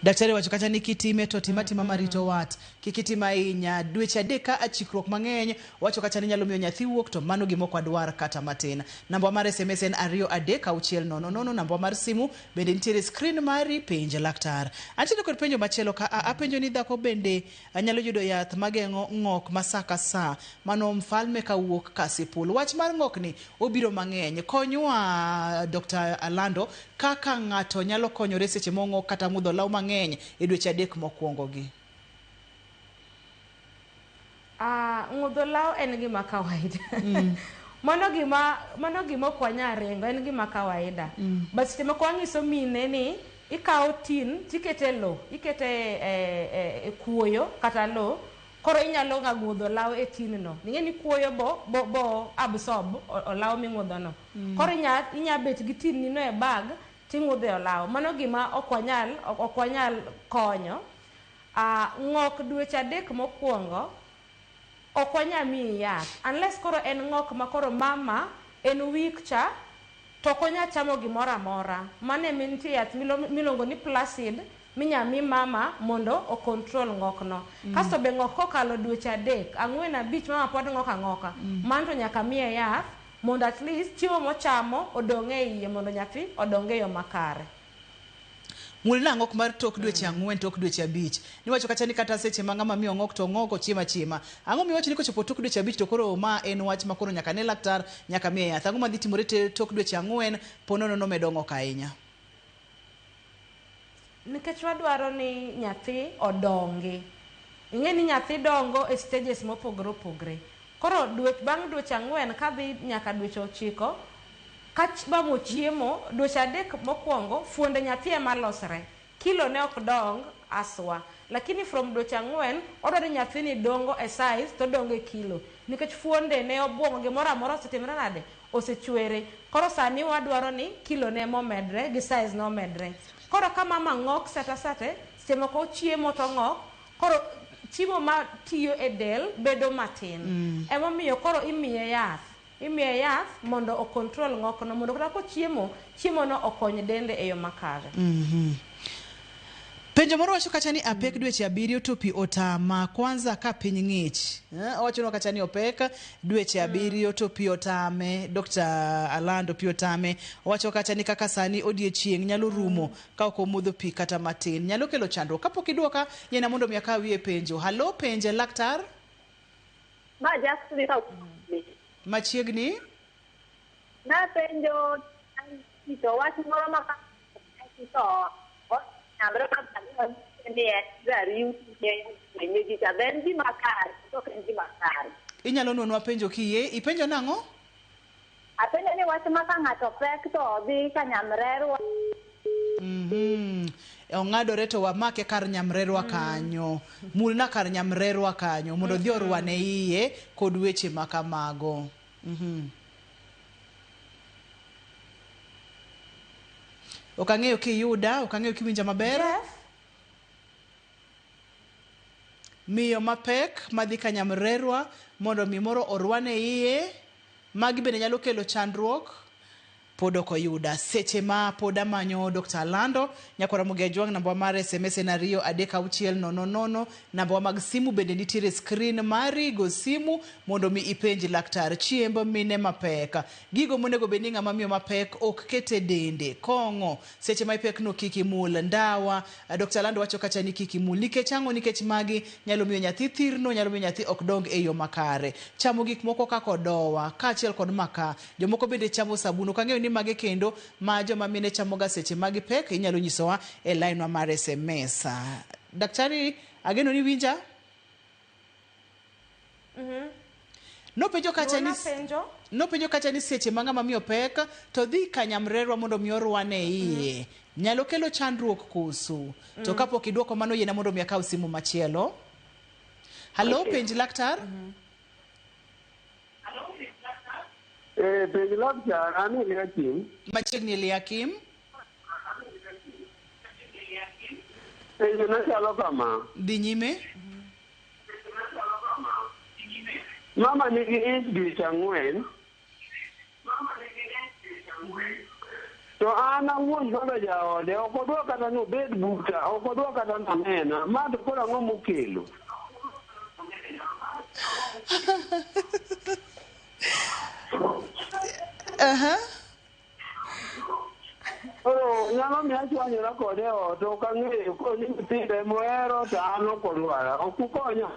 Daktari wacho kata ni kitime to tim atima marito wat, kik itim ahinya. Dweche 3 ka achikruok mang'eny, wacho kata ni nyalo miyo nyathi wuok, to mano gima ok wadwar kata matin. Namba mar SMS en 2 3 6 0 0, namba mar simu bende nitiere screen mari, penj laktar. Antiere kod penjo machielo ka apenjo ni dhako bende anyalo yudo yath mageng'o ng'ok ma sa ka sa, mano mfalme kawuok Kasipul. Wach mar ng'ok ni obiro mang'eny. Konywa Dr. Alando kaka ng'ato nyalo konyore seche mong'ok kata ng'udho law mang'eny e dweche 3 mokwongo gi. Ng'udho law en gima kawaida. Mano gima ok wanyal ringo, en gima kawaida. But seche moko wanyiso mine ni ikawo tin tikete lowo, ikete e kuoyo kata lowo, koro inyalo ga ng'udho law e tin no. Ing'e ni kuoyo bo absorb olaw ming'udho no. Koro inya bet gi tin ni no e bag ting'udho e olaw. Mano gima ok wanyal konyo. Ng'ok dweche 3 mokwongo ok wanyal miyi yath unless koro en ng'ok ma koro mama en weak cha to ok onyal chamo gimoro amora. Mano ema nitie yath miluongo ni Placid minya mi mama mondo o control ng'ok no. Kasto be ng'ok kokalo dweche 3, 4, 5 mama pod ng'ok ang'oka. Mano to nyaka miye yath mondo at least chiemo mochamo odong' e iye mondo nyathi odong e yo makare. Mulna ng'ok mar tok dweche 4 tok dweche 5. Niwacho kata ni kata seche ma ng'ama miyo ng'ok to ng'ok ochiemo achiema. Ang'o miwacho ni kochopo tok dweche 5 to koro ma en wach ma koro nyaka ne laktar, nyaka miye yath. Ang'o madhi timore tok dweche 4 ponono nomedo ng'ok ahinya? Nikech wadwaro ni nyathi odongi. Ing'e ni nyathi dongo e stages mopogore opogore. Koro bang' dweche 4 kadhi nyaka dweche 9, ka mama ochiemo, dweche 3 mokwongo, fuonde nyathi ema losre. Kilo ne ok dong aswa. Lakini from dweche 4, odwaro ni nyathini dongo e size to dongo e kilo. Nikech fuonde ne obuongo gimoro amora osetimre nade? Osechwere. Koro sani wadwaro ni kilo ne momedre gi size ne omedre. Koro ka mama ng'ok sata sate, seche moko ochiemo to ng'ok, koro chiemo ma tiyo e del bedo matin. Emomiyo koro imiye yath. Imiye yath mondo o control ng'ok no, mondo kata kochiemo, chiemo no okony dende e yo makare. Penjo moro wacho kacha ni apek dweche 7 to pi otama kwanza ka piny ng'ich. Owacho kacha ni opek dweche 7 to pi otame. Dr. Alando pi otame. Owacho kacha ni kaka sani odiechieng' nyalo rumo ka ok omodho pi kata matin. Nyalo kelo chandruok. Kapok idwoka, yiena mondo mi akaw wiye penjo. Halo, penje laktar. Ma Jackson ka machiegni. Napenjo to wach moro ma to Inyalo nwonwa penjo kiyie. Ipenjo nang'o? Apenjo ni wach ma ka ng'ato pek to odhi ka nyamrerwa. Ong'adore to wamake kar nyamrerwa kanyo. Mulna kar nyamrerwa kanyo mondo odhi orwane iye kod weche ma kamago. Ok ang'eyo kiyuda, ok ang'eyo kiwinja maber. Miyo mapek madhi ka nyamrerwa mondo mi moro orwane iye, magi bende nyalo kelo chandruok. Pod ok oyuda. Seche ma pod amanyo Dr. Alando, nyakwara Ramogi Ajwang', namba mar SMS en 2 3 6 0 0, namba mag simu bende nitiere screen mari, go simu mondo mi ipenj laktar chiemb mine mapek. Gigo monego bed ni ng'ama miyo mapek ok kete dende, kong'o, seche ma ipek no kik imul, ndawa, Dr. Alando wacho kacha ni kik imul. Nikech ang'o? Nikech magi nyalo miyo nyathi thirno, nyalo miyo nyathi ok dong e yo makare. Chamo gik moko kaka odowa, kaachiel kod makaa. Jomoko bende chamo sabun. Ok ang'eyo ni mage kendo ma joma mine chamoga seche ma gipek, inyalo nyisowa e line wa mar SMS. Daktari, ageno ni winja? Nopenjo kacha ni seche ma ng'ama miyo pek to dhi ka nyamrerwa mondo mi orwane iye. Nyalo kelo chandruok koso? To kapok idwoko mano, yiena mondo mi akaw simu machielo. Halo, Okay. penj laktar. Penj laktar, an Eliakim. Machiegni Eliakim. Penjo na chalo kama. Dhi nyime. Mama nigi ich dweche 4. To an awuon kaka jaode ok odwa kata ni obed buta, ok odwa kata ni onena. Ma to koro ang'o mokelo? Koro nyalo miyo achwanyora kode e ot, ok ang'eyo koro ni nyithindo emohero to an ok odwara. Ok ukonya.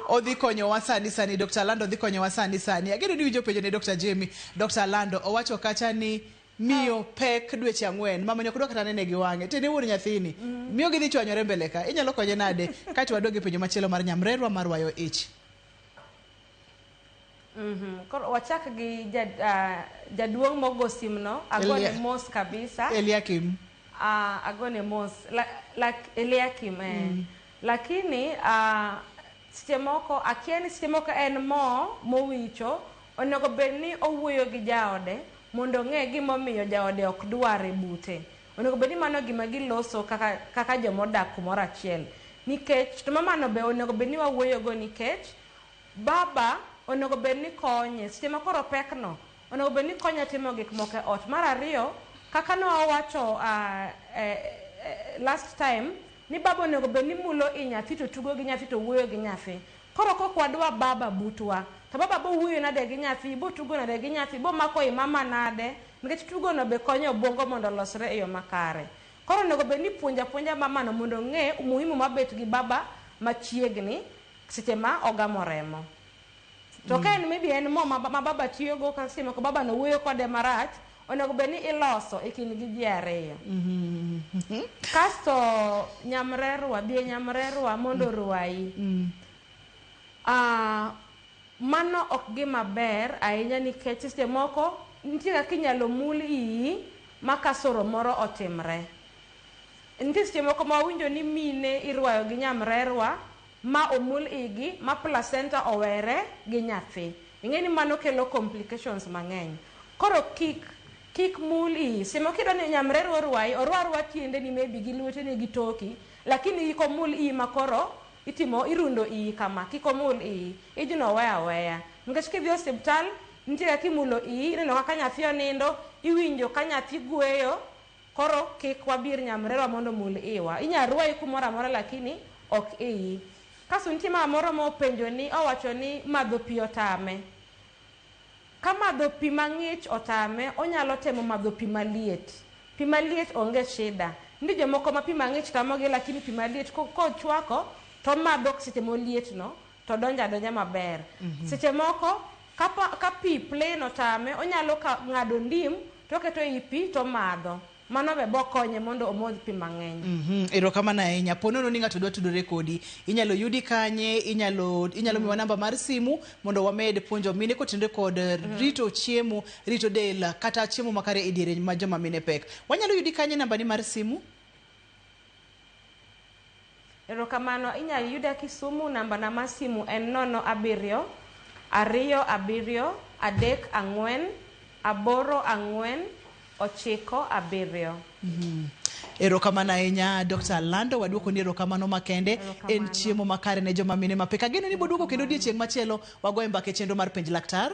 Odhi konyowa sani sani, Dr. Lando dhi konyowa sani sani. Ageno ni winjo penjo ne Dr. Jamie. Dr. Lando owacho kacha ni miyo pek dweche 4, mama ni ok odwa kata nene gi wang'e. Tene wuon nyathini. Miyo gidhi chwanyore mbele ka. Inyalo konye nade? Kaeto wadog e penjo machielo mar nyamrerwa mar rwayo ich. Koro wachak gi jaduong' mogo simno, agone mos kabisa. Eliakim. Agone mos. Eliakim. Lakini seche moko akia ni seche moko en mo mowicho, onego bed ni owuoyo gi jaode mondo ong'e gimomiyo jaode ok dware bute. Onego bed ni mano gima giloso kaka jomodak kumoro achiel. Nikech to mamano be onego bed ni wawuoyogo nikech baba onego bed ni konye. Seche ma koro pekno, onego bed ni konye timo gik moko e ot. Mar ariyo, kaka ne wawacho last time, ni baba onego bed ni mulo i nyathi to tugo gi nyathi to wuoyo gi nyathi. Koro kok wadwa baba butwa, to baba bo wuoyo nade gi nyathi, bo tugo nade gi nyathi, bo mako i mama nade, nikech tugo no be konyo obwongo mondo olosre e yo makare. Koro onego bed ni puonja puonja mamano mondo ong'e umuhimu mar bet gi baba machiegni seche ma ogamo remo. To ka en maybe en mo ma baba tiyogo, ka seche moko baba no wuoyo kode marach, onego bed ni iloso e kind gi ji ariyo. Kasto nyamrerwa, bie nyamrerwa mondo orwayi. Mano ok gima ber ahinya nikech seche moko nitie kaka inyalo mul iyi ma kasoro moro otimre. Nitie seche moko ma wawinjo ni mine irwayo gi nyamrerwa ma omul igi ma placenta owere gi nyathi. Ing'e ni mano kelo complications mang'eny. Koro kik mul iyi. Seche moko kidwa ni nyamrerwa orwayi, orwa arwa tiendeni maybe gi lweteni gi toki, lakini kik omul iyi ma koro itimo irundo iyi kama, kik omul iyi. Ijno we aweya. Nikech kidhi e osiptal, nitie kaka imulo iyi, ineno kaka nyathi onindo, iwinjo ka nyathi gweyo, koro kik wabir nyamrerwa mondo omul iwa. Inyalo rwayi kumoro amora lakini ok iyi. Kasto nitie mama moro mopenjo ni, owacho ni madho pi otame. Ka madho pi mang'ich otame, onyalo temo madho pi maliet. Pi maliet onge shida. Nitie jomoko ma pi mang'ich tamogi, lakini pi maliet kochwako to madho seche moliet no, to donjo adonja maber. Seche moko ka pi plain otame, onyalo ng'ado ndim to oketo ei pi to madho. Mano be bokonye mondo omodh pi mang'eny. Erokamano ahinya. Po nono ni ng'ato dwa tudore kodi, inyalo yudi kanye, inyalo miwa namba mar simu mondo wamed puonjo mine kotenore kod rito chiemo, rito del kata chiemo makare e diere ma joma mine pek. Wanyalo yudi kanye namba ni mar simu? Erokamano, inyalo yuda Kisumu, namba na mar simu en 0 7 2 7 3 4 8 4 9 7. Erokamano ahinya Dr. Lando, waduoko ni erokamano makende. En chiemo makare ne joma mine mapek. Ageno ni boduogo kendo odiechieng' machielo wagoye mbaka e chenro mar penj laktar.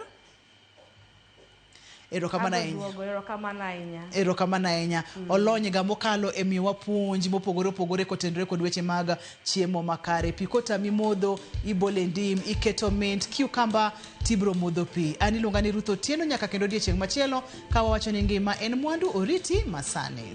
Erokamano ahinya. Erokamano ahinya. Erokamano ahinya. Olony ga mokalo e miyowa puonj mopogore opogore kotenore kod weche mag chiemo makare. Pi kotami modho, ibole ndim, iketo mint, cucumber, tibro modho pi. An iluonga ni Ruth Otieno, nyaka kendo odiechieng' machielo ka wawacho ni ngima en mwandu, oriti masani.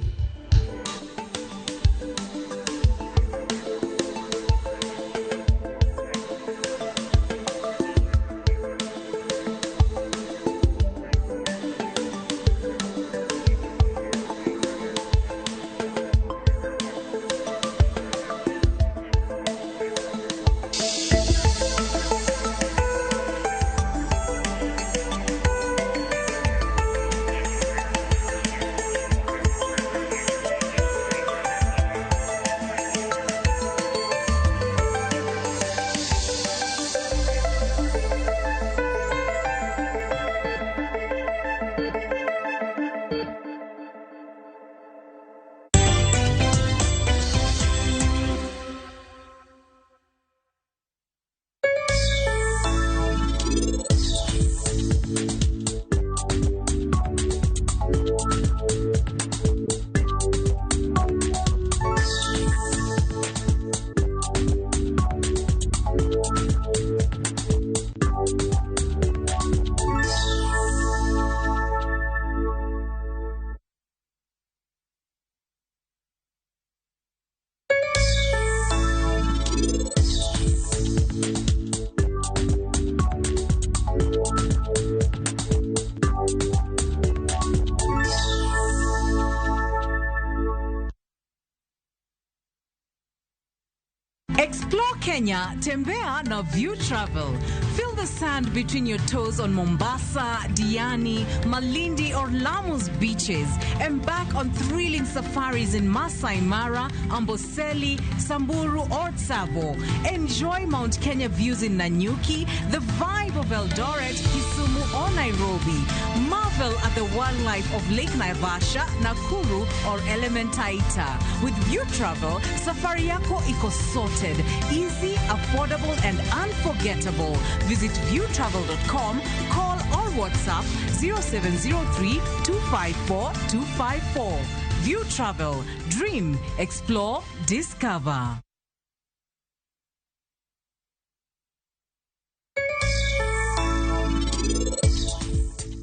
Explore Kenya, tembea na View Travel. Feel the sand between your toes on Mombasa, Diani, Malindi or Lamu's beaches. Embark on thrilling safaris in Masai Mara, Amboseli, Samburu or Tsavo. Enjoy Mount Kenya views in Nanyuki, the vibe of Eldoret, Kisumu or Nairobi. Marvel at the wildlife of Lake Naivasha, Nakuru or Elementaita. With View Travel, safari yako iko sorted, easy, affordable and unforgettable. Visit viewtravel.com, call or WhatsApp 0703 254 254. View Travel, dream, explore, discover.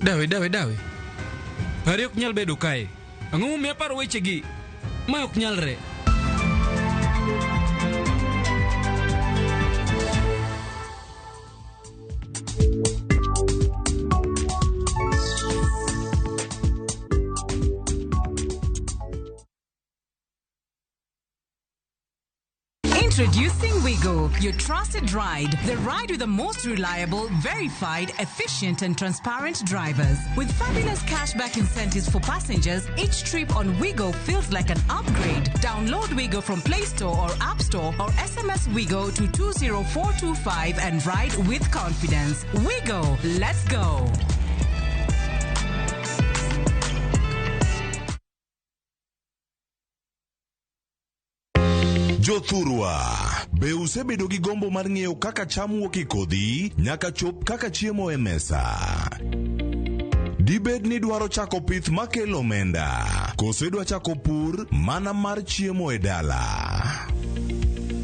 Dawe, dawe, dawe. Pari ok nyal bedo kae. Ang'o momiyo aparo wechegi? Ma ok nyalre. Introducing Wigo, your trusted ride. The ride with the most reliable, verified, efficient, and transparent drivers. With fabulous cashback incentives for passengers, each trip on Wigo feels like an upgrade. Download Wigo from Play Store or App Store or SMS Wigo to 20425 and ride with confidence. Wigo, let's go. Jothurwa, be usebedo gi gombo mar ng'eyo kaka cham wuok e kodhi nyaka chop kaka chiemo e mesa? Dibed ni idwaro chako pith makelo omenda, koso idwa chako pur mana mar chiemo e dala?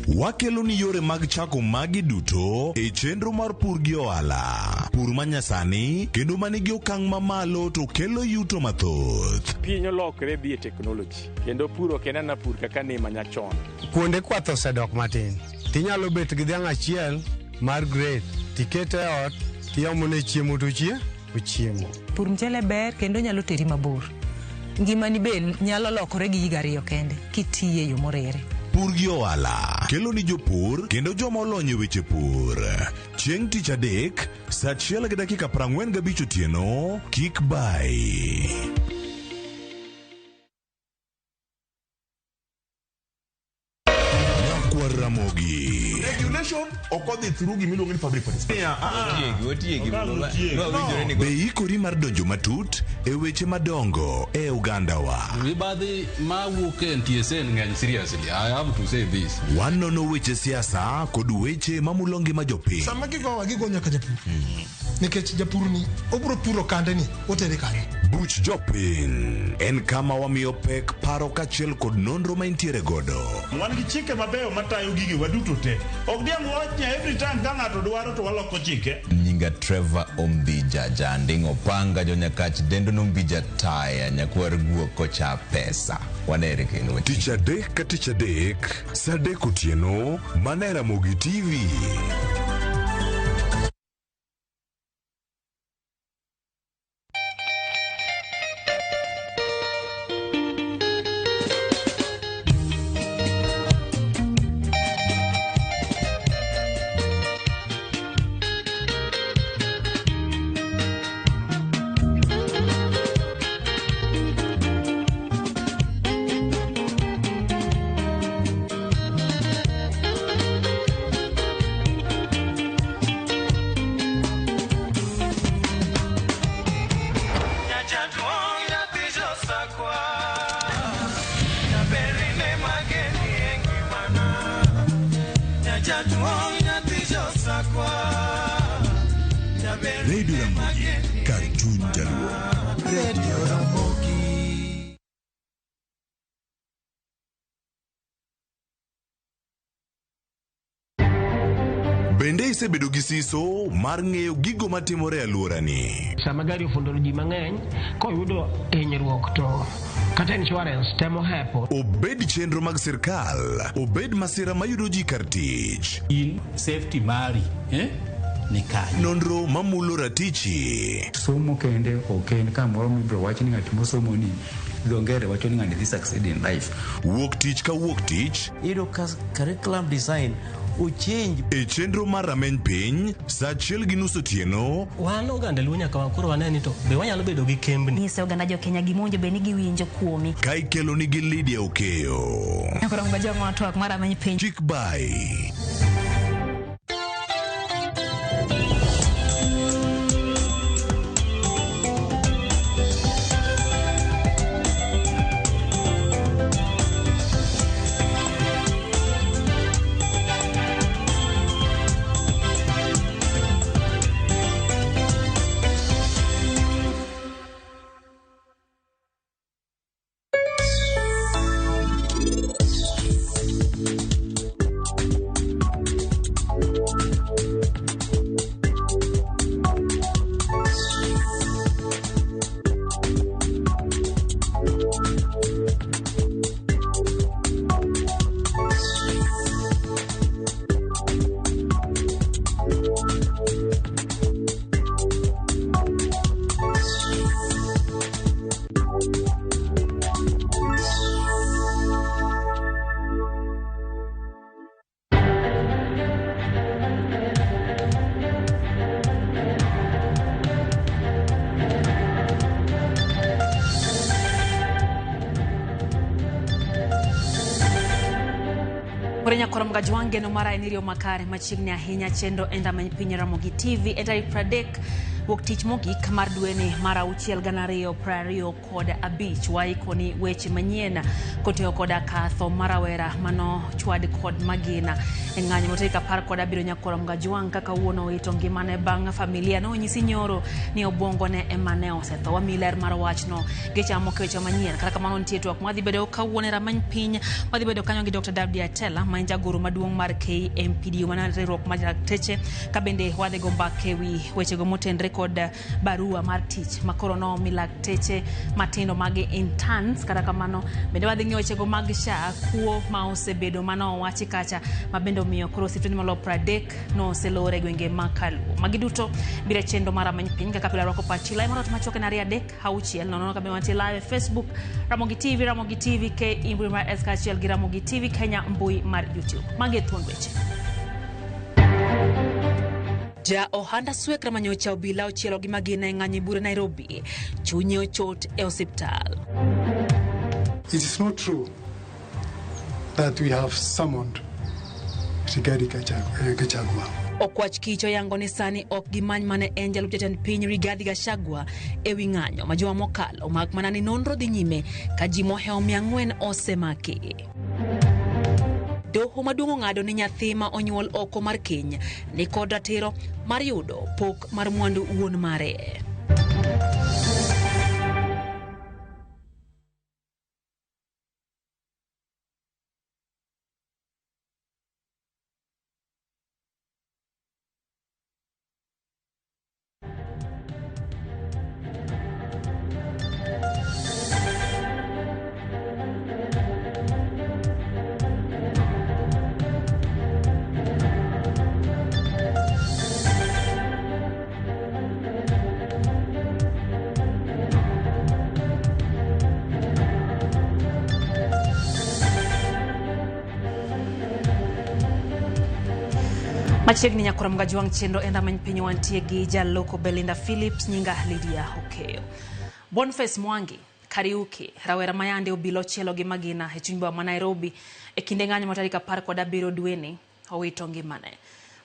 Wakelo ni yore mag chako magi duto e chenro mar pur gi ohala. Pur manyasani kendo manigi okang' mamalo to kelo yuto mathoth. Piny olokre dhi e technology kendo pur ok en ana pur kaka ne manyachon. Kuonde kwath osedok matin. Tinyalo bet gi dhiang' achiel mar grade tikete e ot tiomone chiemo to ochiemo. Pur mchele ber kendo nyalo teri mabor. Ngimani be nyalo lokore gi higa ariyo kende kitiye e yo moriere. Pur gi ohala kelo ni jopur kendo joma olony e weche pur. Chieng' tich adek saa 1:45 otieno kik bai. Nyakwar Ramogi. Regulation ok odhi through gimiluongo ni public participation. Otiegi, otiegi. Be ikori mar donjo matut e weche madongo e ogandawa? Mibadhi mawuok e NTSA ng'eny seriously. I have to say this. Wanono weche siasa kod weche mamulo ngima jopiny. Sama gigowa gigo nyaka japur. Nikech japur ni obiro puro kande ni otere kanye. Buch jopiny en kama wamiyo pek paro kaachiel kod nonro ma intiere godo. Wan gi chike mabeyo matayo gige waduto te. Ok diang' wach ni every time ka ng'ato dwaro to waloko chike. Nyinga Trevor Ombija Janding Opanga jonyakach dendo nombija taya nyakwar guok kocha pesa. Wanere kendo. Tich adek ka tich adek, saa adek otieno, mana e Ramogi TV. Radio Ramogi, kar chuny jaluo. Radio Ramogi. Bende isebedo gi siso mar ng'eyo gigo matimore e alworani? Sama gari ofundo ji mang'eny, koyudo hinyruok to kata insurance temo hepo. Obed chenro mag sirkal, obed masira mayudo ji kar tich. In safety mari, ni kanye. Nonro mamulo ratichi. Somo kende ok en kamoro mibiro wach ni ng'at mosomo ni dho ngere wacho ni ng'ani dhi succeed in life. Wuok tich ka wuok tich. Iyudo ka curriculum design Ochange. E chenro mar Rameny Piny, saa 1:30 otieno. Wan oganda Luo nyaka koro wane ni to be wanyalo bedo gi kembni. Nyiso oganda jo Kenya gima owinjo bed ni giwinjo kuomi. Ka ikeloni gi Lydia Okeyo. Koro ngajong' twak mar Rameny Piny. Chik bai. Koro mgajwang' geno mara en iriyo makare machiegni ahinya chenro en Rameny Piny Ramogi TV e tarik 30 wuok tich mogik mar dweni mar 6 2025. Waikoni weche manyien koting'o koda ka tho mar rawera mano chwad kod magina e ng'anyo ma tarik 17 nyakoro mgajwang' kaka wuon owito ngimane bang' familia nonyisi nyoro ni obwongo ne ema ne osetho. Wamiyi ler mar wachno gichamo weche manyien. Kata kamano nitie twak mwadhi bedo kawuono e Rameny Piny. Wadhi bedo kanyo gi Dr. Daudi Atela ma en jagoro maduong' mar KMPDU mana riwruok mar lakteche, ka bende wadhi go mbaka ewi wechego motenre kod barua mar tich makoro noomi lakteche matindo mag interns. Kata kamano bende wadhi ng'iyo wechego mag SHA kuo ma osebedo mano owachi kacha ma bende omiyo koro osiptende maloyo 30 noselor e gwenge ma Kaluo. Magi duto biro e chenro mar Rameny Piny kaka pile arwako pachi lai mar ot machuok en 2 3 6 0 ka bende wantie live e Facebook Ramogi TV, Ramogi TV K mbui mar S kaachiel gi Ramogi TV Kenya mbui mar YouTube. Magi e thuond weche. Ja ohanda Swekra manyocha obila ochielo gi magina e ng'anyo e bura Nairobi. Chunye ochot e osiptal. It is not true that we have summoned Rigathi Gachagua. Okwach Kich oyango ni sani ok gimany mane en jalup jatend piny Rigathi Gachagua ewi ng'anyo ma juma mokalo, mak mana ni nonro dhi nyime ka ji mohewo 400 osemaki. Doho maduong' ong'ado ni nyathi ma onyuol oko mar keny ni kod ratiro mar yudo pok mar mwandu wuon mare. Machiegni nyakora mgajwang' chenro en Rameny Piny wantie gi jaloko Belinda Phillips, nyinga Lydia Okeyo. Boniface Mwangi Kariuki, rawera mayande obila ochielo gi magina e chuny boma ma Nairobi e kinde ng'anyo ma tarik 17 dweni owito ngimane.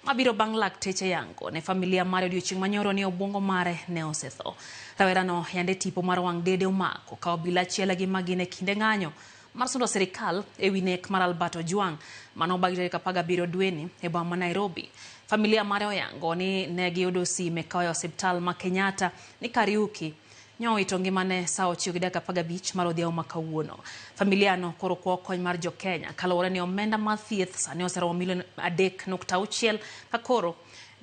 Mabiro bang' lakteche yango ne familia mare odiochieng' manyoro ni obwongo mare ne osetho. Rawerano yande tipo mar wang' dede omako ka obila chiele gi magina e kinde ng'anyo mar sundo sirikal ewi nek mar Albert Ojwang mano obagi tarik 17 dweni e boma ma Nairobi. Familia mare oyango ni ne giyudo sime ka oya osiptal ma Kenyatta ni Kariuki nyowito ngimane saa 9:15 mar odhiambo ma kawuono. Familia no koro kwayo kony mar jo Kenya kaluwore ni omenda mar thieth sani oseromo milion 3.6 ka koro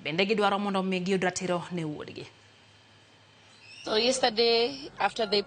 bende gidwaro mondo mi giyud ratiro ne wuodgi. So yesterday after they